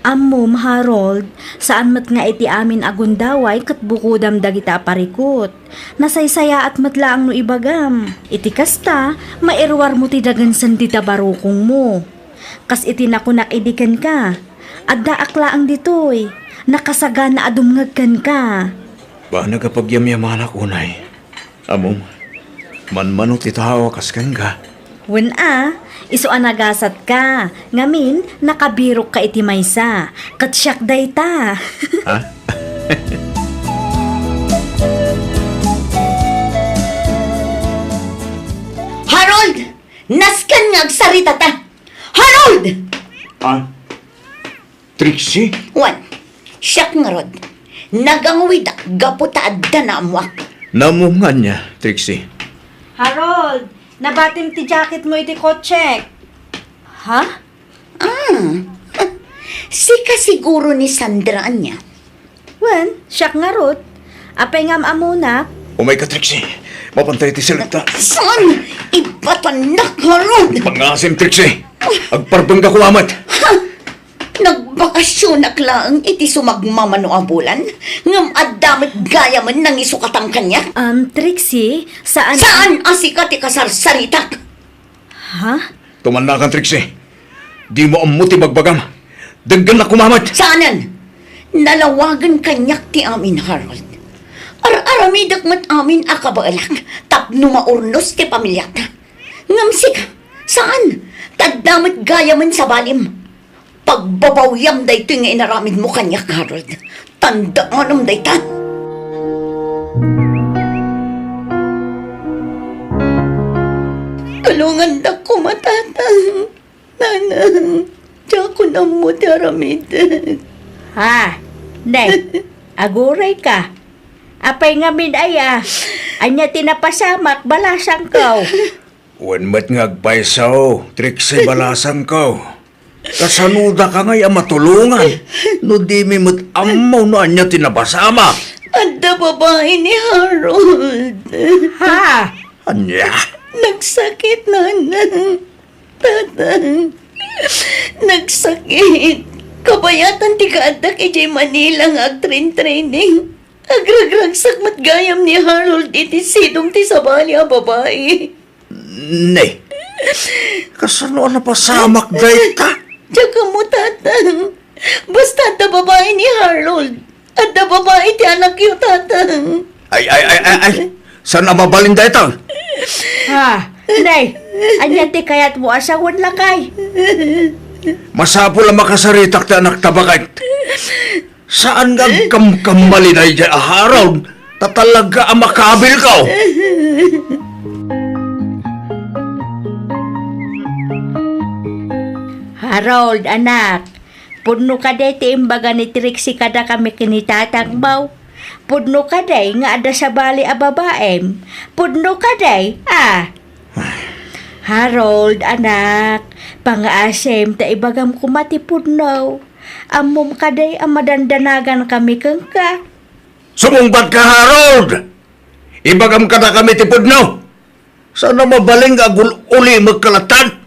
Ammom, Harold, saan met nga iti amin a gundaway ket bukodam dagita a parikut. Nasaysayaat met laeng no ibagam. Iti kasta, mairuarmo ti dagensen dita barukongmo. Kas iti nakunak idi kenka, Addaak laeng ditoy. Nakasagana a dumngeg kenka. Banag a pagyamyamanak unay. Ammom, manmano ti tao a kas kenka. Wen a, isu a nagasatka. Ngamin, nakabirokka iti maysa. Ket siak dayta. Ha? Harold! Nasken nga agsaritata! Harold! Ah, Trixie? Wen, siak ngarud. Nagangwidak gapu ta adda naammoak. Naammo nga ania, Trixie? Harold, nabatim ti jacketmo iti kotsek. Ha? Ah, sika siguro ni Sandra ania? Wen, siak ngarud. Apay nga am-ammona? Umayka, Trixie. Mapantay ti selekta. Saan? Ipatannak, Harold! Pangasim, Trixie. Agparbengka koma met. Ha? Nagbakasyonak laeng iti sumagmamano a bulan, ngem adda met gayamen nangisukatang kaniak. Um, Trixie, saan? Saan a sika ti kasarsaritak? Ha? Tumannakan, Trixie. Dimo ammo ti bagbagam. Denggennak koma met. Saanen! Nalawagen kaniak ti amin, Harold. Ar-aramidek met amin a kabaelak tapno maurnos ti pamiliak. Ngem sika, saan. Ta adda met gayamen sabalim. Pagbabawiam daytoy nga inaramidmo kaniak, Harold. Tandaanam dayta. Tulongandak koma, Tatang. Nanang, diakon ammo ti aramidek. Ha? Nay, agurayka. Apay ngamin aya? Ania ti napasamak, balasangko? Wen met nga agpayso, Trixie, balasangko. Kasano daka ngay a matulongan no dimi met ammo no ania ti napasamak? Adda babai ni Harold. Ha? Ania? Nagsakit, Nanang. Tatang. Nagsakit. Kabayatan ti kaaddak idiay Manila nga agtrain-training. Agragragsak met gayam ni Harold iti sidong ti sabali a babai. Ne, kasano a napasamak dayta? Diak ammo, Tatang. Basta adda babai ni Harold. Adda babai ti anakyo, Tatang. Ay, ay, ay, ay, ay. Saan a mabalin dayta? Ha? Nay, ania ti kayatmo a sawen, lakay? Masapul a makasaritak ti anakta baket. Saan nga agkamkamali daydiay a Harold, ta talaga a makabilko. Harold, anak, pudno kadi ti imbaga ni Trixie kadakami ken ni tatangmo? Pudno kadi nga adda sabali a babaim? Pudno kadi, a? Harold, anak, pangngaasim ta ibagam koma ti pudno. Ammom kadi a madandanagankami kenka? Sumungbatka, Harold! Ibagam kadakami ti pudno! Saan a mabalin nga agul-ulimekka latta?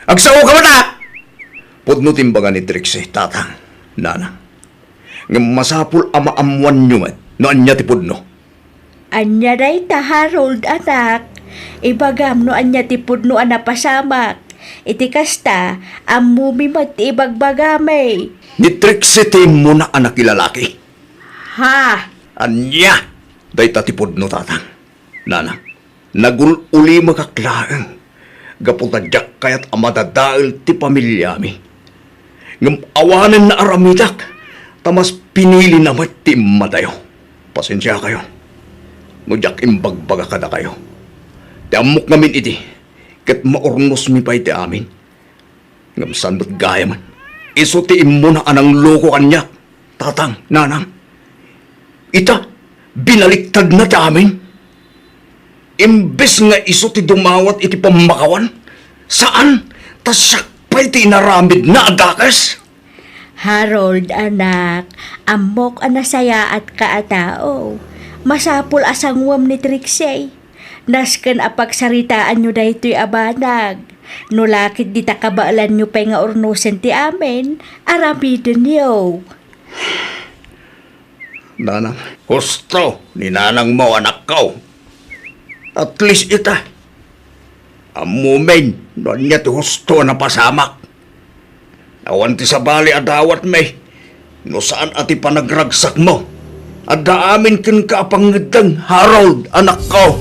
Agsaoka met a! Pudno ti imbaga ni Trixie, tatang, nanang. Ngem masapul a maammoanyo met no ania ti pudno. Ania dayta, Harold, anak? Ibagam no ania ti pudno a napasamak. Iti kasta, ammomi met ti ibagbagami. Ni Trixie ti immuna a nakilalaki. Ha? Ania dayta ti pudno, tatang, nanang? Nagul-ulimekak laeng gapu ta diak kayat a madadael ti pamiliami. Ngem awanen naaramidak, ta mas pinilina met ti immadayo. Pasensiakayo no diak imbagbaga kadakayo. Ti ammok ngamin idi, ket maurnosmi pay ti amin. Ngem saan met gayamen. Isu ti immuna a nangloko kaniak, tatang, nanang. Ita, binaliktadna ti amin. Imbes nga isu ti dumawat iti pammakawan, saan, ta siak pay ti inaramidna a dakes. Harold, anak, ammok a nasayaatka a tao. Masapul a sanguem ni Trixie. Nasken a pagsaritaanyo daytoy a banag. No la ket dita kabaelanyo pay nga urnosen ti amin, aramidenyo. Nanang, husto ni nanangmo, anakko. At least ita, ammomin no ania ti husto a napasamak. Awan ti sabali a dawatmi no saan a ti panagragsakmo. Adda amin kenka a pangngeddeng, Harold, anakko.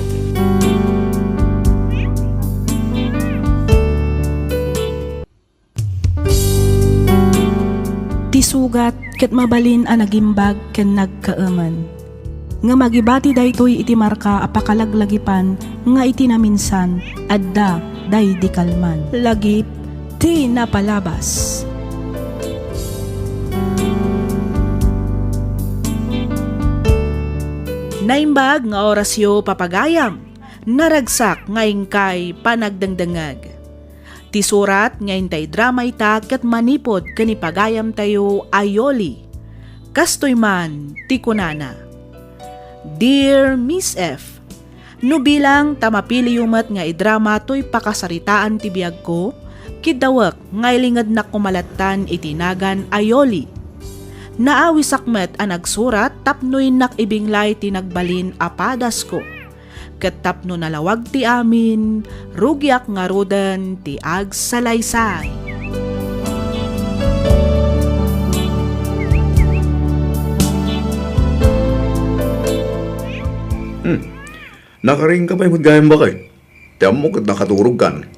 Ti sugat ket mabalin a nagimbag ken nagkaemen. Ngem agibati daytoy iti marka a pakalaglagipan nga iti naminsan, adda daydi kalman. Lagip ti napalabas. Naimbag nga orasyo, papagayam. Naragsak nga inkay panagdengdengngeg. Ti surat nga intay drama ita ket manipud ken ni pagayamtayo a Yoli. Kastoy man ti kunana, Dear Miss F, no bilang ta mapiliyo met nga idrama toy pakasaritaan ti biagko, kiddawek nga ilingednak koma lattan iti nagan a Yoli. Naawisak met a nagsurat tapno innak ibinglay ti nagbalin a padasko. Ket tapno nalawag ti amin, rugiak ngaruden ti agsalaysay. Hmm. Nakaringka pay met gayam, baket. Ti ammok ket nakaturogkan.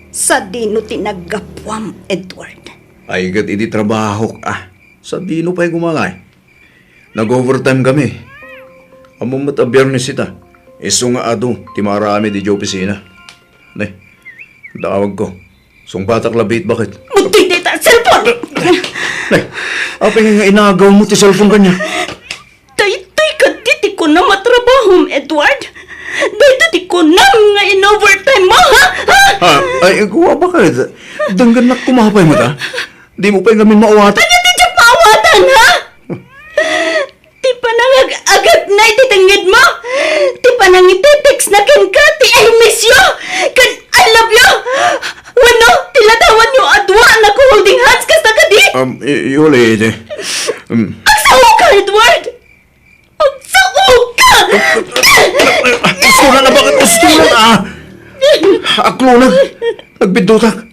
Sadino ti naggapuam, Edward? Ay, ket idi trabahok, ah. Sadino pay gumangay? Nag-overtime kami. Ammom met a Biyernes ita. Isu nga adu ti maaramid idiay opisina. Ne, dawagko. Sungbatak labi, baket. Buttoy dayta a cellphone! Ne, apay nga inagawmo ti cellphone kaniak? Daytoy kadi ti kunam a trabahom, Edward? Daytoy ti kunam nga in-overtime mo, ha? Ha? Ha? Ay, kua, baket. Denggennak koma pay met, ha? Dimo pay ngamin maawatan. Ania ti diak maawatan, ha? Ti panangag-agatna iti tengngedmo? Ti panangititext na kenka ti "I miss you" ken "I love you"? Wenno, ti ladawanyo a dua a nag-holding hands kasta kadi? Um, y-, Yoli, iti, um, Agsaoka, Edward! Agsaoka! Ustoran na, baket? Ustoran, ah! Aklonag! Nagbiddutak!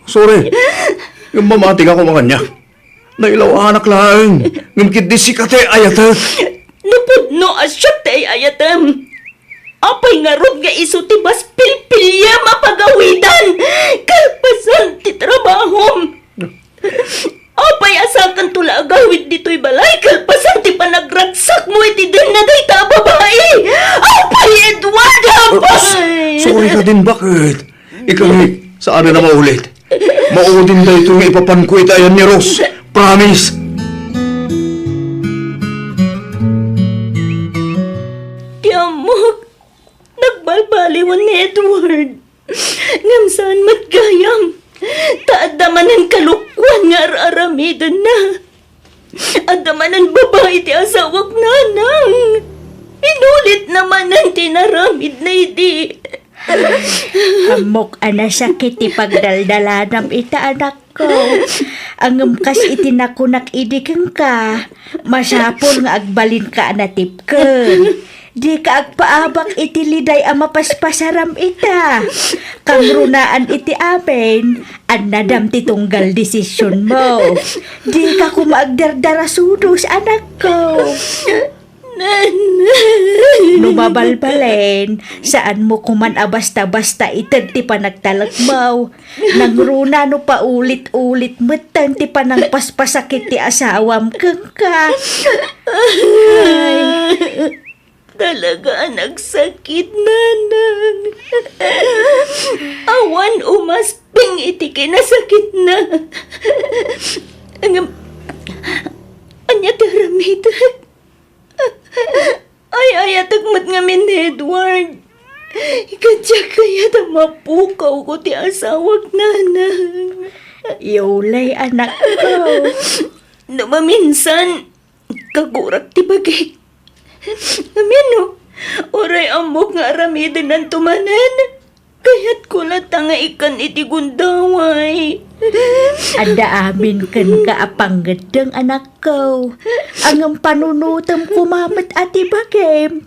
Sorry. Ngem mamatik ako makanya. Nailawanak laeng, ngem ketdi sika ti ay-ayatek. No pudno a siak ti ay-ayatem, apay ngarud nga isu ti mas pilpiliam a pagawidan kalpasan ti trabahom? Apay a sakanto la agawid ditoy balay kalpasan ti panagragsakmo iti denna dayta a babai? Apay, Edward, apay! Uh, s-, sorry kadin, baket. Ikaw, Nick, saan na maulit. Maudin daytoy nga ipapanko iti ayan ni Rose. Promise! Ti ammok, nagbalbaliwen ni Edward. Ngem saan met gayam, ta adda manen kalokuan nga ar-aramidenna. Adda manen babai ti asawak, nanang. Inulitna manen ti inaramidna idi. Ammok a nasakit ti pagdaldalanam ita, anakko. Ngem kas iti nakunak idi kenka, masapul nga agbalinka a natipken. Dika agpaabak iti liday a mapaspasaram ita. Kangrunaan iti amin, annadam ti tunggal desisionmo. Dika koma agdardarasudos, anakko. Nanay. No mabalbalen, saanmo koman a basta-basta ited ti panagtalekmo. Nangruna no paulit-ulit metten ti panangpaspasakit ti asawam kenka. Ay. Talaga a nagsakit, nanang. Awan umasping iti kinasakitna. Ngem, ania ti aramidek? Ay-ayatek met ngamin ni Edward. Ket diak kayat a mapukawko ti asawak, nanang. Yulay, anakko. No maminsan, kagurak ti bagik. Ngamino, uray ammok nga aramidenanto manen, kayatko latta nga ikkan iti gundaway. Adda amin kenka a pangngeddeng, anakko. Ngem panunotem koma met a ti bagim.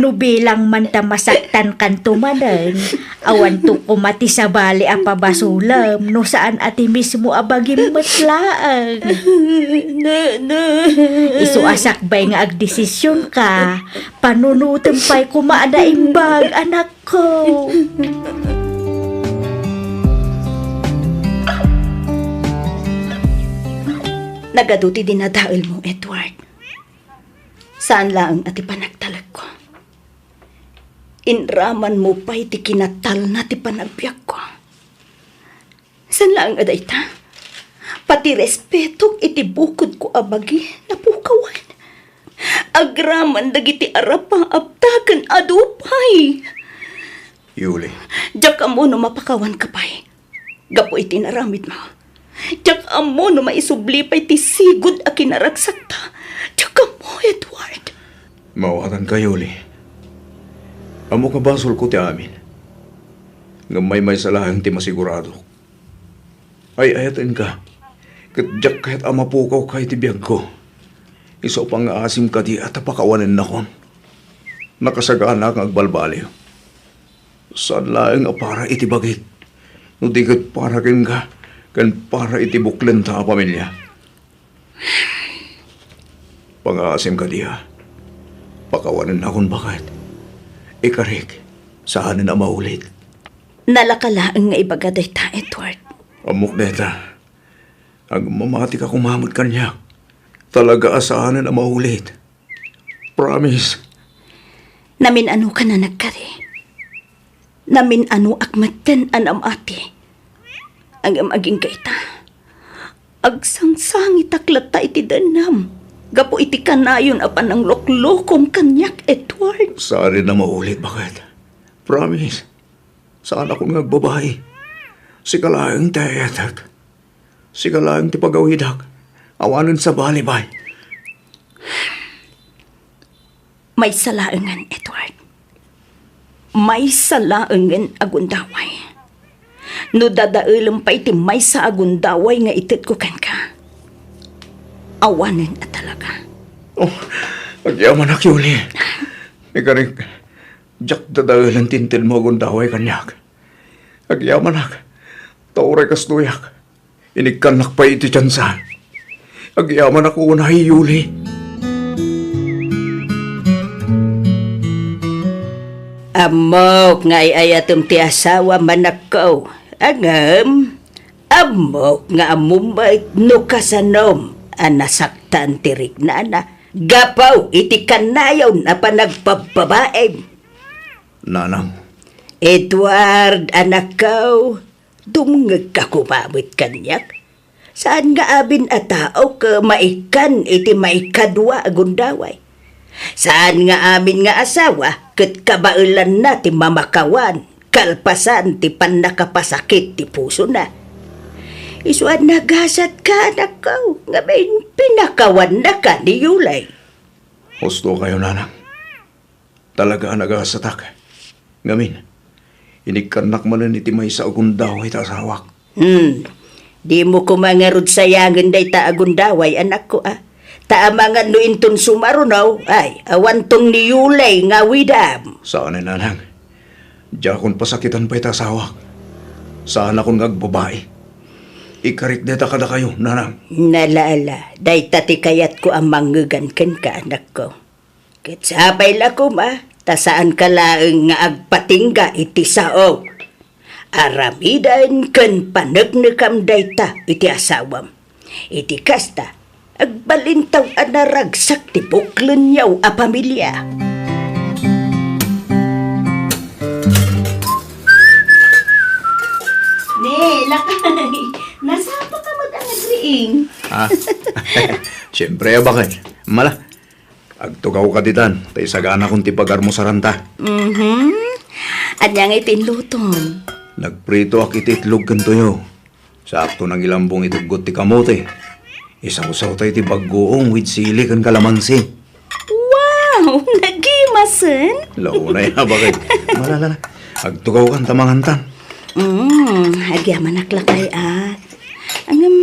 No bilang man ta masaktankanto manen, awanto koma ti sabali a pabasolem no saan a ti mismo a bagim met laeng. Isu a sakbay nga agdesisionka, panunotem pay koma a naimbag, anakko. Nagadu ti dinadaelmo, Edward. Saan laeng a ti panagtalekko. Inramanmo pay ti kinatalna ti panagbiagko. Saan laeng a dayta, pati respetok iti bukodko a bagi napukawan. Agraman dagiti arapaapta ken adu pay. Yuli. Diak ammo no mapakawanka pay gapu iti inaramidmo. Diak ammo no maisubli pay ti sigud a kinaragsakta. Diak ammo, Edward. Maawatanka, Yuli. Ammok a basolko ti amin. Ngem maymaysa laeng ti masiguradok. Ay-ayatenka, ket diak kayat a mapukawka iti biagko. Isu a pangngaasim kadi a ta pakawanennakon. Nakasaganak nga agbalbaliw. Saan laeng a para iti bagik, no di ket para kenka ken para iti buklenta a pamilia. Pangngaasim kadi a pakawanennakon, baket. Ikarik, saanen a maulit. Nalaka laeng nga ibaga dayta, Edward. Ammok dayta. Agmamatika koma met kaniak. Talaga a saanen a maulit. Promise. Namin-anokan a nagkari. Namin-anoak metten a namati. Ngem agingga ita, agsangsangitak latta iti dennem gapu iti kanayon a panangloklokom kaniak, Edward. Saanen a maulit, baket. Promise. Saanakon nga agbabai. Sika laeng ti ay-ayatek. Sika laeng ti pagawidak. Awanen sabali pay. Maysa laengen, Edward. Maysa laengen a gundaway. No dadaelem pay ti maysa a gundaway nga itedko kenka, awanen a talaga. Oh, agyamanak, Yuli. Ikarik, diak dadaelen ti intedmo a gundaway kaniak. Agyamanak, ta uray kastoyak, inikkannak pay iti tiansa. Agyamanak unay, Yuli. Ammok nga ay-ayatem ti asawam, anakko. Ngem, ammok nga ammom met no kasanom a nasaktan ti riknana gapu iti kanayon a panagpabbabaim. Nanang. Edward, anakko, dumngegka koma met kaniak. Saan nga amin a tao ket maikkan iti maikadua a gundaway. Saan nga amin nga asawa ket kabaelanna ti mamakawan kalpasan ti pannakapasakit ti pusona. Isu a nagasatka, anakko, ngamin pinakawannaka ni Yulay. Husto kayo, nanang. Talaga a nagasatak. Ngamin, inikkannak manen iti maysa a gundaway ta asawak. Hmm. Dimo koma ngarud sayangen dayta a gundaway, anakko, a. Ta amangan no inton sumaruno, ay, awanton ni Yulay nga awidam. Saan, nanang. Diakon pasakitan pay ta asawak. Saanakon nga agbabai. Ikarik dayta kadakayo, nanang. Ala, ala, dayta ti kayatko a mangngegan kenka, anakko. Ket sapay la koma, ta saanka laeng nga agpatingga iti sao. Aramidem ken paneknekam dayta iti asawam. Iti kasta, agbalintaw a naragsak ti buklenyo a pamilia. Ne, lakay. Nasapa ka met a nagriing. Ah, siyempre, a, baket. Mala, agtugawka ditan, ta isaganakon ti pagarmusaranta. Mhm. Ania ngay ti inlutom? Nagpritoak iti itlog ken tuyo. Sakto nangilambong ituggot ti kamote. Isawsawta iti baggoong with sili ken kalamansi. Wow! Nagimasen? Launay, a, baket. Mala, mala. Agtugawkan ta mangantan. Mm, agyamanak lakay, a. Ngem,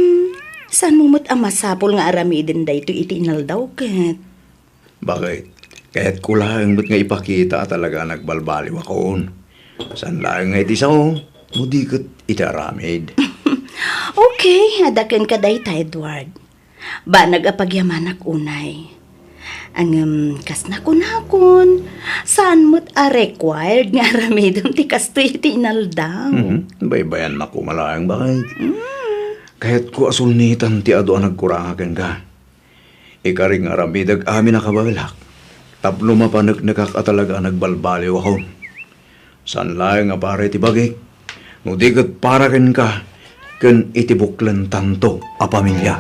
saanmo met a masapul nga aramiden daytoy iti inaldaw ket? Bakit? Kayatko laeng met nga ipakita a talaga a nagbalbaliwakon. Saan laeng nga iti sao, no di ket iti aramid. Okay, adda kenka dayta, Edward. Banag a pagyamanak unay. Ngem, kas nakunakon, saan met a required nga aramidem ti kastoy iti inaldaw. Mhm. Baybayannak koma laeng, bakit? Mm. Kayatko a sulnitan ti adu a nagkuranga kenka. Ikarik nga aramidek amin a kabaelak, tapno mapaneknekak a talaga a nagbalbaliwakon. Saan laeng a para iti bagik, no di ket para kenka ken iti buklentanto a pamilia.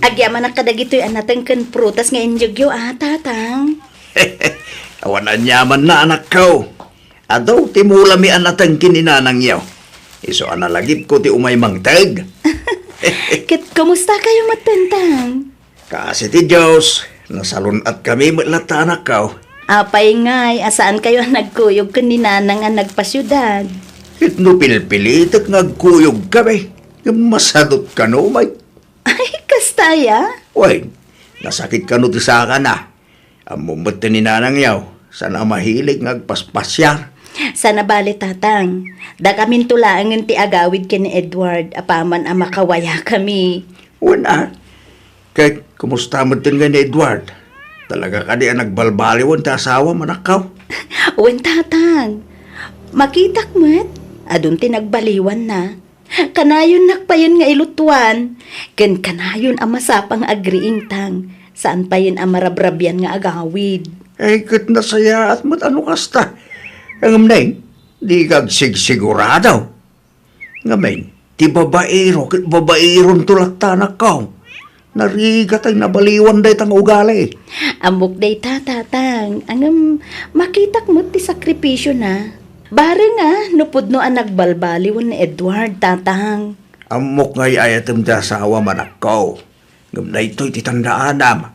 Agyamanak kadagitoy a nateng ken prutas nga inyegyo, a, Tatang. Awan aniamanna, anakko. Adu ti mulami a nateng ken ni nanangyo. Isu a nalagipko ti umay mangted. Ket kumusta kayo met, Tatang? Kaasi ti Dios, nasalun-atkami met latta, anakko. Apay ngay a saan kayo a nagkuyog ken ni nanang a nagpasiudad? Ket no pilpilitek nga agkuyogkami, ngem masadut kano met. Ay, kasta aya? Wen, nasakit kano ti sakana. Ammom met ti ni nanangyo, saan a mahilig nga agpaspasiar. Saan a bale, Tatang. Dakaminto laengen ti agawid ken ni Edward, apaman a makawayakami. Wen a. Ket kumusta met ngay ni Edward? Talaga kadi a nagbalbaliwan ti asawam, anakko? Wen, Tatang. Makitak met, adun ti nagbaliwanna. Kanayonnak payen nga ilutuan, ken kanayon a masapa nga agriingtang, saan payen a marabrabian nga agawid. Ay, ket nasayaat met a no kasta. Ngem nay, dika agsigsigurado. Ngamin, ti babaero ket babaeronto latta, anakko. Narigat a nabaliwan dayta nga ugali. Ammok dayta, Tatang. Ngem, makitak met ti sakripisiona. Bareng a, no pudno a nagbalbaliwen ni Edward, Tatang. Ammok nga ay-ayatem ti asawam, anakko. Ngem daytoy ti tandaanam.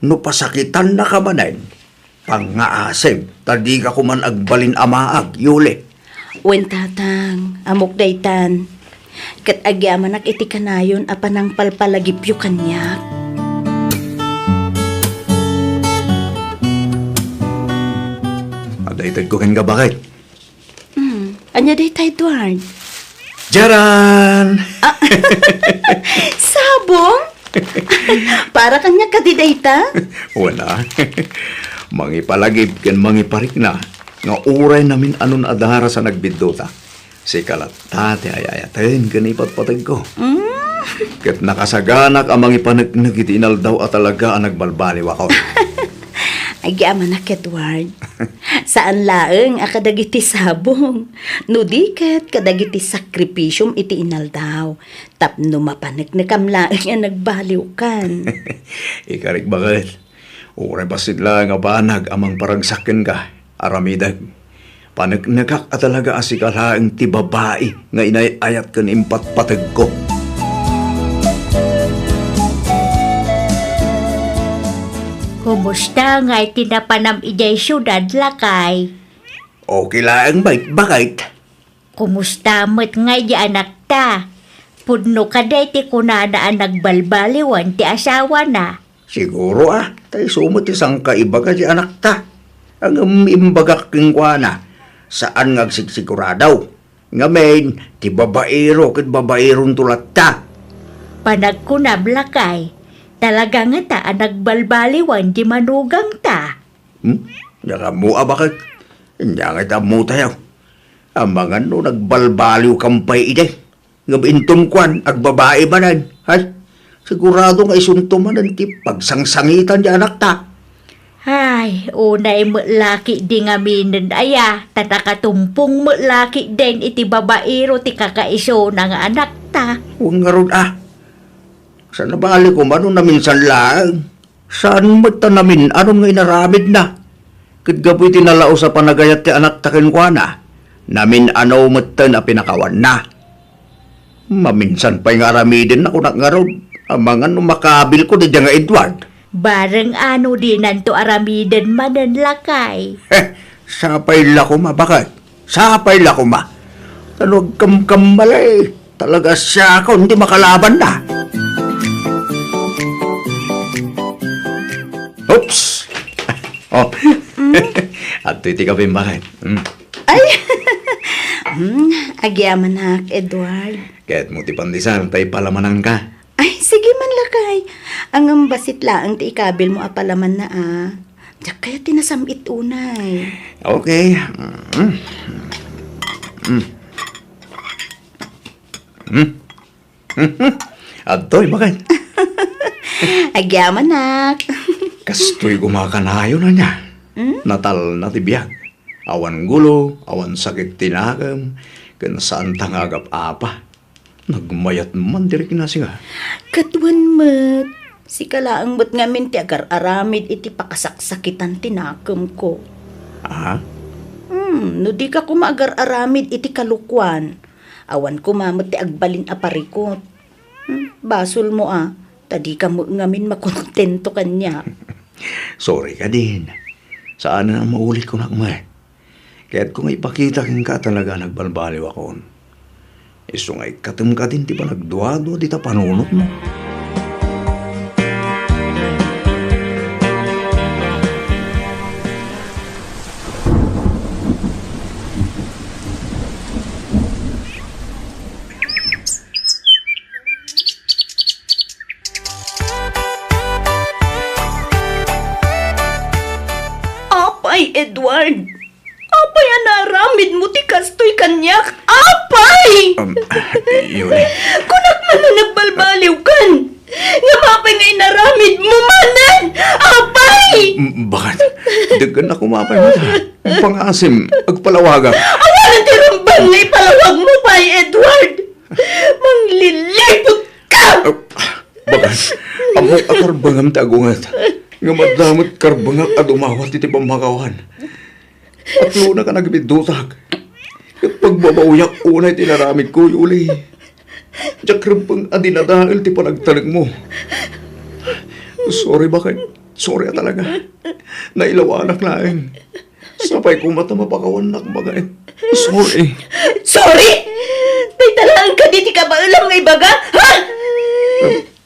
No pasakitannaka manen, pangngaasim, ta dika koman agbalin a maag, Yuli. Wen, Tatang, ammok daytan. Ket agyamanak iti kanayon a panangpalpalagipyo kaniak. Adda itedko kenka, baket. Hmm, ania dayta, Edward? Jaran! Ah, sabong? Para kaniak kadi dayta? Wen a. Mangipalagip ken mangiparikna nga uray namin-anon a daras a nagbiddota. Sika latta ti ay-ayaten ken ipatpategko. Mm. Ket nakasaganak a mangipaneknek iti inaldaw a talaga a nagbalbaliwakon. Agyamanak, Edward. Saan laeng a kadagiti sabong, no di ket kadagiti sakripisiom iti inaldaw, tapno mapaneknekam laeng a nagbaliwkan. Ikarik, baket. Uray bassit laeng a banag a mangparagsak kenka, aramidek. Paneknekak a talaga a sika laeng ti babai nga inay-ayat ken impatpategko. Kumusta ngay ti napanam idiay siudad, lakay? Okay laeng, baket, baket. Kumusta met ngay di anakta? Pudno kadi ti kunana a nagbalbaliwan ti asawana? Siguro a, ta isu met ti sangkaibaga di anakta. Ngem imbagak kenkuana, saan nga agsigsigurado. Ngamin, ti babaero ket babaeronto latta. Panagkunam, lakay, talaga ngata a nagbalbaliwan di manugangta. Hmm? Diak ammo a, baket. Ania ngay ti ammotayo? Amangan no nagbalbaliwkam pay idi. Ngem inton kuan, agbabai manen. Hay, sigurado nga isunto manen ti pagsangsangitan di anakta. Ay, unay met la ketdi ngaminen aya, ta nakatumpong met la ketdin iti babaero ti kakaisuna nga anakta. Wen ngarud a. Saan a bale koma no naminsan laeng. Saan met ta namin-anon nga inaramidna. Ket gapu iti nalaus a panagayat ti anakta kenkuana, namin-ano metten a pinakawanna. Maminsan pay nga aramidenna, kunak ngarud, amangan no makabilko daydiay nga Edward. Bareng a no dinanto aramiden manen, lakay. Heh, sapay la koma, baket. Sapay la koma. Ano agkamkammalay? Talaga siakon ti makalabanna. Oops! Oh. Adtoy ti kape, bakit? Mm. Ay! Hmm, agyamanak, Edward. Kayatmo ti pandesal, ta ipalamananka. Ay, sige man, lakay. Ngem bassit laeng ti ikabilmo a palamanna, a. Diak kayat ti nasam-it unay. Okay. Mm. Mm. Mm. Adtoy, bakit? Agyamanak. Kastoy koma kanayon ania. Hmm? Natalna ti biag. Awan gulo, awan sakit ti nakem, ken saanta nga agap-apa. Nagmayat man ti riknasi nga. Ket wen met, sika laeng met ngamin ti agar-aramid iti pakasaksakitan ti nakemko. Ah? Hmm, no dika koma agar-aramid iti kalokuan, awan koma met ti agbalin a parikut. Hmm, basolmo a, ta dika met ngamin makontento kaniak. Sorry kadin. Saan a maulit kunak met. Kayatko nga ipakita kenka a talaga nagbalbaliwakon. Isu nga ikkatem kadin ti panagduadua dita panunotmo. Apay, Edward! Apay a naaramidmo ti kastoy kaniak? Apay! Um, Yuli. Kunak man a nagbalbaliwkan! Ngem apay nga inaramidmo manen? Apay! M-, bakit? Daggan ako mapay mo. Pangaasim, agpalawagak. Awanen ti rumbeng nga ipalawagmo pay, Edward! Mangliliput ka! Ah, bagas, ammok a karbengam ti agunget. Ngem adda met karbengak a dumawat iti pammakawan. Atlonak a nagbidutak. Ket pagbabaoyak unay ti inaramidko, Yuli. Diak rumbeng a dinadael ti panagtalekmo. Sorry, baket. Sorry a talaga. Nailawanak laeng. Sapay koma ta mapakawannak, baket. Sorry. Sorry? Dayta laeng kadi ti kabaelam nga ibaga, ha?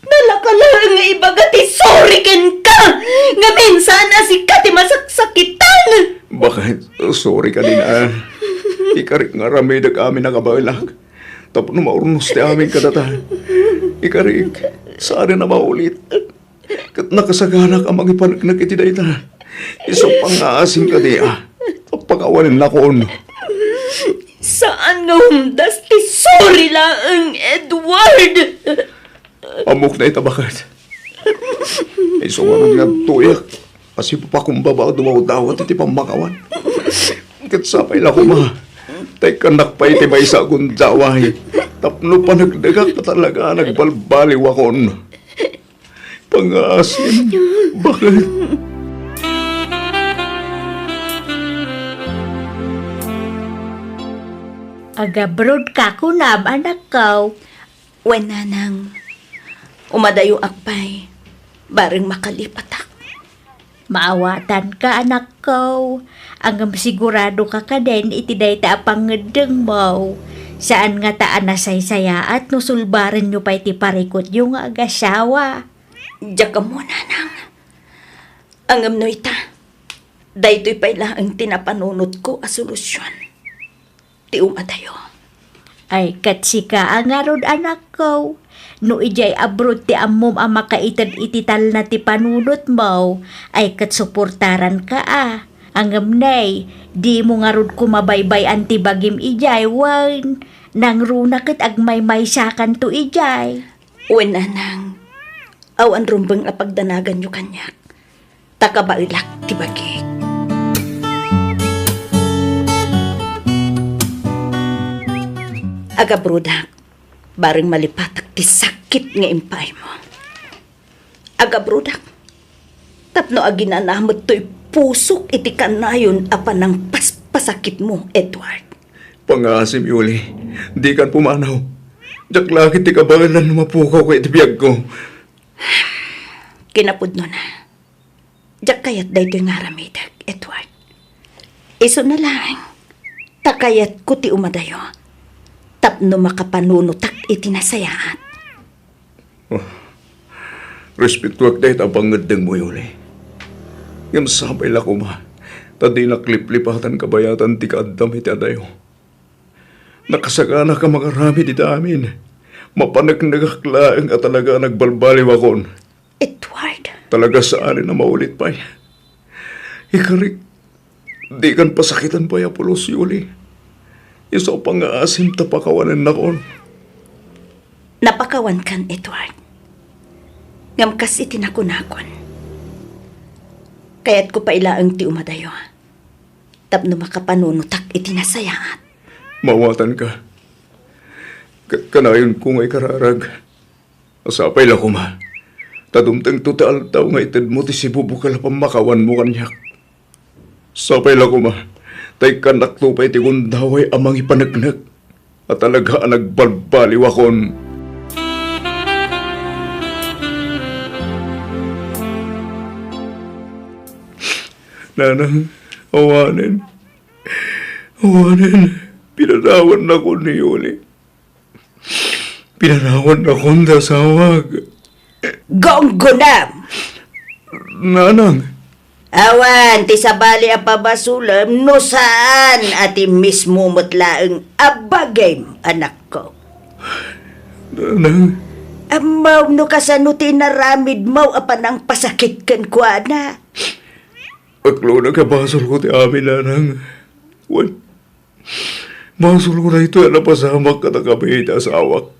Nalaka laeng nga ibaga ti sorry kenka, ngamin saan a sika ti masaksakitan. Baket, sorry kadin a. Ikarik nga aramidek amin a kabaelak. Tapno maurnos ti amin kadata. Ikarik, saan a maulit. Ket nakasaganak a mangipaneknek iti dayta. Isu pangngaasim kadi a, pakawanennakon. Saan nga umdas ti sorry laeng, Edward? Ammok dayta, baket. Isu nga nagtuyak a sipapakumbaba a dumawdawat iti pammakawan. Ket sapay la koma, ta ikkannak pay ti maysa a gundaway tapno paneknekak ta talaga a nagbalbaliwakon. Pangngaasim, baket. Agabrodka kunam, anakko. Wen, nanang, umadayoak pay, bareng makalipatak. Maawatanka, anakko. Ngem siguradoka kadin iti dayta a pangngeddengmo. Saan ngata a nasaysayaat no sulbarenyo pay ti parikutyo nga agasawa. Diak ammo, nanang. Ngem no ita, daytoy pay laeng ti napanunotko a solusion. Ti umadayo. Ay, ket sika a ngarud, anakko, no idiay abroad ti ammom a makaited iti talna ti panunotmo, ay ket suportaranka a. Ngem nay, dimo ngarud koma baybay-an ti bagim idiay wen nangruna ket agmaymaysakanto idiay. Wen, nanang, awan rumbeng a pagdanaganyo kaniak, ta kabaelak ti bagik. Agabrodak, bareng malipatak ti sakit nga impaaymo. Agabrodak, tapno aginanamet toy pusok iti kanayon a panangpaspasakitmo, Edward. Pangngaasim, Yuli, dikan pumanaw. Diak la ket ti kabaelan no mapukawka iti biagko. Kinapudnona, diak kayat daytoy nga aramidek, Edward. Isuna laeng, Ta kayatko ti umadayo tapno makapanunotak iti nasayaat. Oh, respetuak dayta pangngeddengmo, Yuli. Ngem sapay la koma ta dinak liplipatan kabayatan ti kaaddam iti adayo. Nakasaganak a mangaramid iti amin. Mapaneknekak laeng a talaga a nagbalbaliwakon. Edward. Talaga saanen a maulit pay. Ikarik, dikan pasakiten pay a pulos, Yuli. Isu a pangngaasim ta pakawanennakon. Napakawankan, Edward. Ngem kas iti nakunakon, kayatko pay laeng ti umadayo tapno makapanunotak iti nasayaat. Maawatanka. Ket kanayonko nga ikararag. Sapay la koma ta dumtengto ti aldaw nga itedmo ti sibubukel a pammakawanmo kaniak. Sapay la koma ta ikkannakto pay ti gundaway a mangipaneknek a talaga a nagbalbaliwakon. Nanang, awanen. Awanen. Pinanawannakon ni Yuli. Pinanawannakon ti asawak. Gunggonam! Nanang. Awan ti sabali a pabasolem no saan a ti mismo met laeng a bagim, anakko. Nanang. Ammom no kasano ti inaramidmo a panangpasakit kenkuana. Aklona nga basolko ti amin, Nanang. Wen, basolko daytoy a napasamak kadakami iti asawak.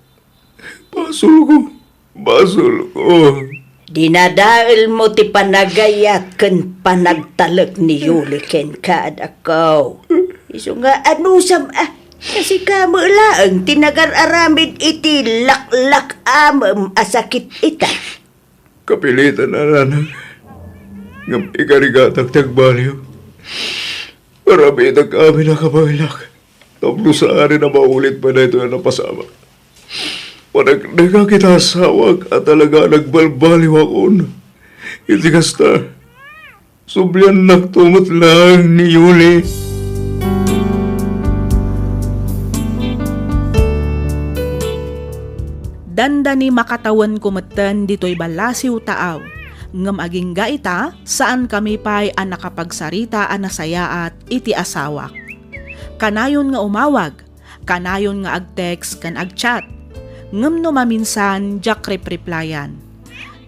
Basolko. Basolko. Dinadaelmo ti panagayat ken panagtalek ni Yuli kenka, anakko. Isu nga anusam a, ta sika met laeng ti nagar-aramid iti laklak-amem a sakit ita. Kapilitan a, Nanang. Ngem ikarigatak ti agbaliw. Aramidek amin a kabaelak tapno saanen a maulit pay daytoy a napasamak. Paneknekak iti asawak a talaga a nagbalbaliwakon. Iti kasta, subliannakto met laeng ni Yuli. Dandani makatawenko metten ditoy ballasiw taaw, ngem agingga ita, saankami pay a nakapagsarita a nasayaat iti asawak. Kanayon nga umawag, kanayon nga ag-text ken ag-chat. Ngem no maminsan, diak repreplayan.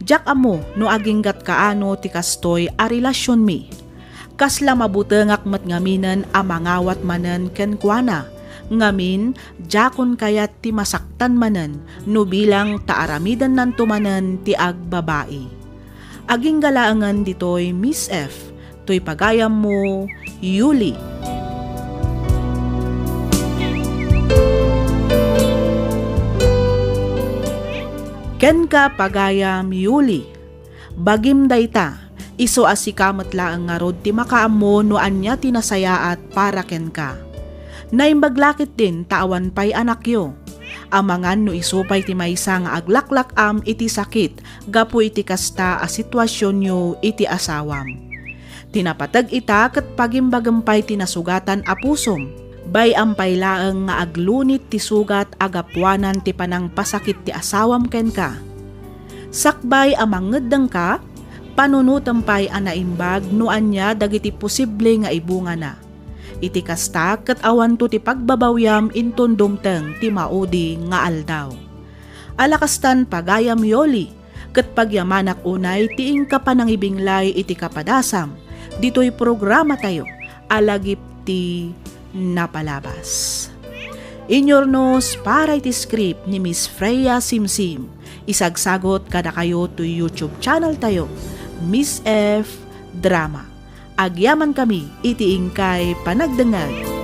Diak ammo no aginggat kaano ti kastoy a relasionmi. Kasla mabutengak met ngaminen a mangawat manen kenkuana, ngamin, diakon kayat ti masaktan manen no bilang ta aramidennanto manen ti agbabai. Agingga laengen ditoy, Miss F, toy pagayammo, Yuli. Kenka, pagayam Yuli, bagim dayta, isu a sika met laeng ngarud ti makaammo no ania ti nasayaat para kenka. Naimbag la ketdin ta awan pay anakyo. Amangan no isu pay ti maysa nga aglaklak-am iti sakit gapu iti kasta a situasionyo iti asawam. Ti napateg ita ket pagimbagem pay ti nasugatan a pusom. Bay-am pay laeng nga aglunit ti sugat a gapuanan ti panangpasakit ti asawam kenka. Sakbay a mangeddengka, panunotem pay a naimbag no ania dagiti posible nga ibungana. Iti kasta, ket awanto ti pagbabawiam inton dumteng ti maudi nga aldaw. Ala kastan, pagayam Yoli, ket pagyamanak unay ti inka panangibinglay iti kapadasam ditoy programatayo a Lagip ti Napalabas. Inyurnos para iti script ni Miss Freya Simsim. Isagsagot kadakayo toy YouTube channel tayo, Miss F Drama. Agyamankami iti inkay panagdengngeg.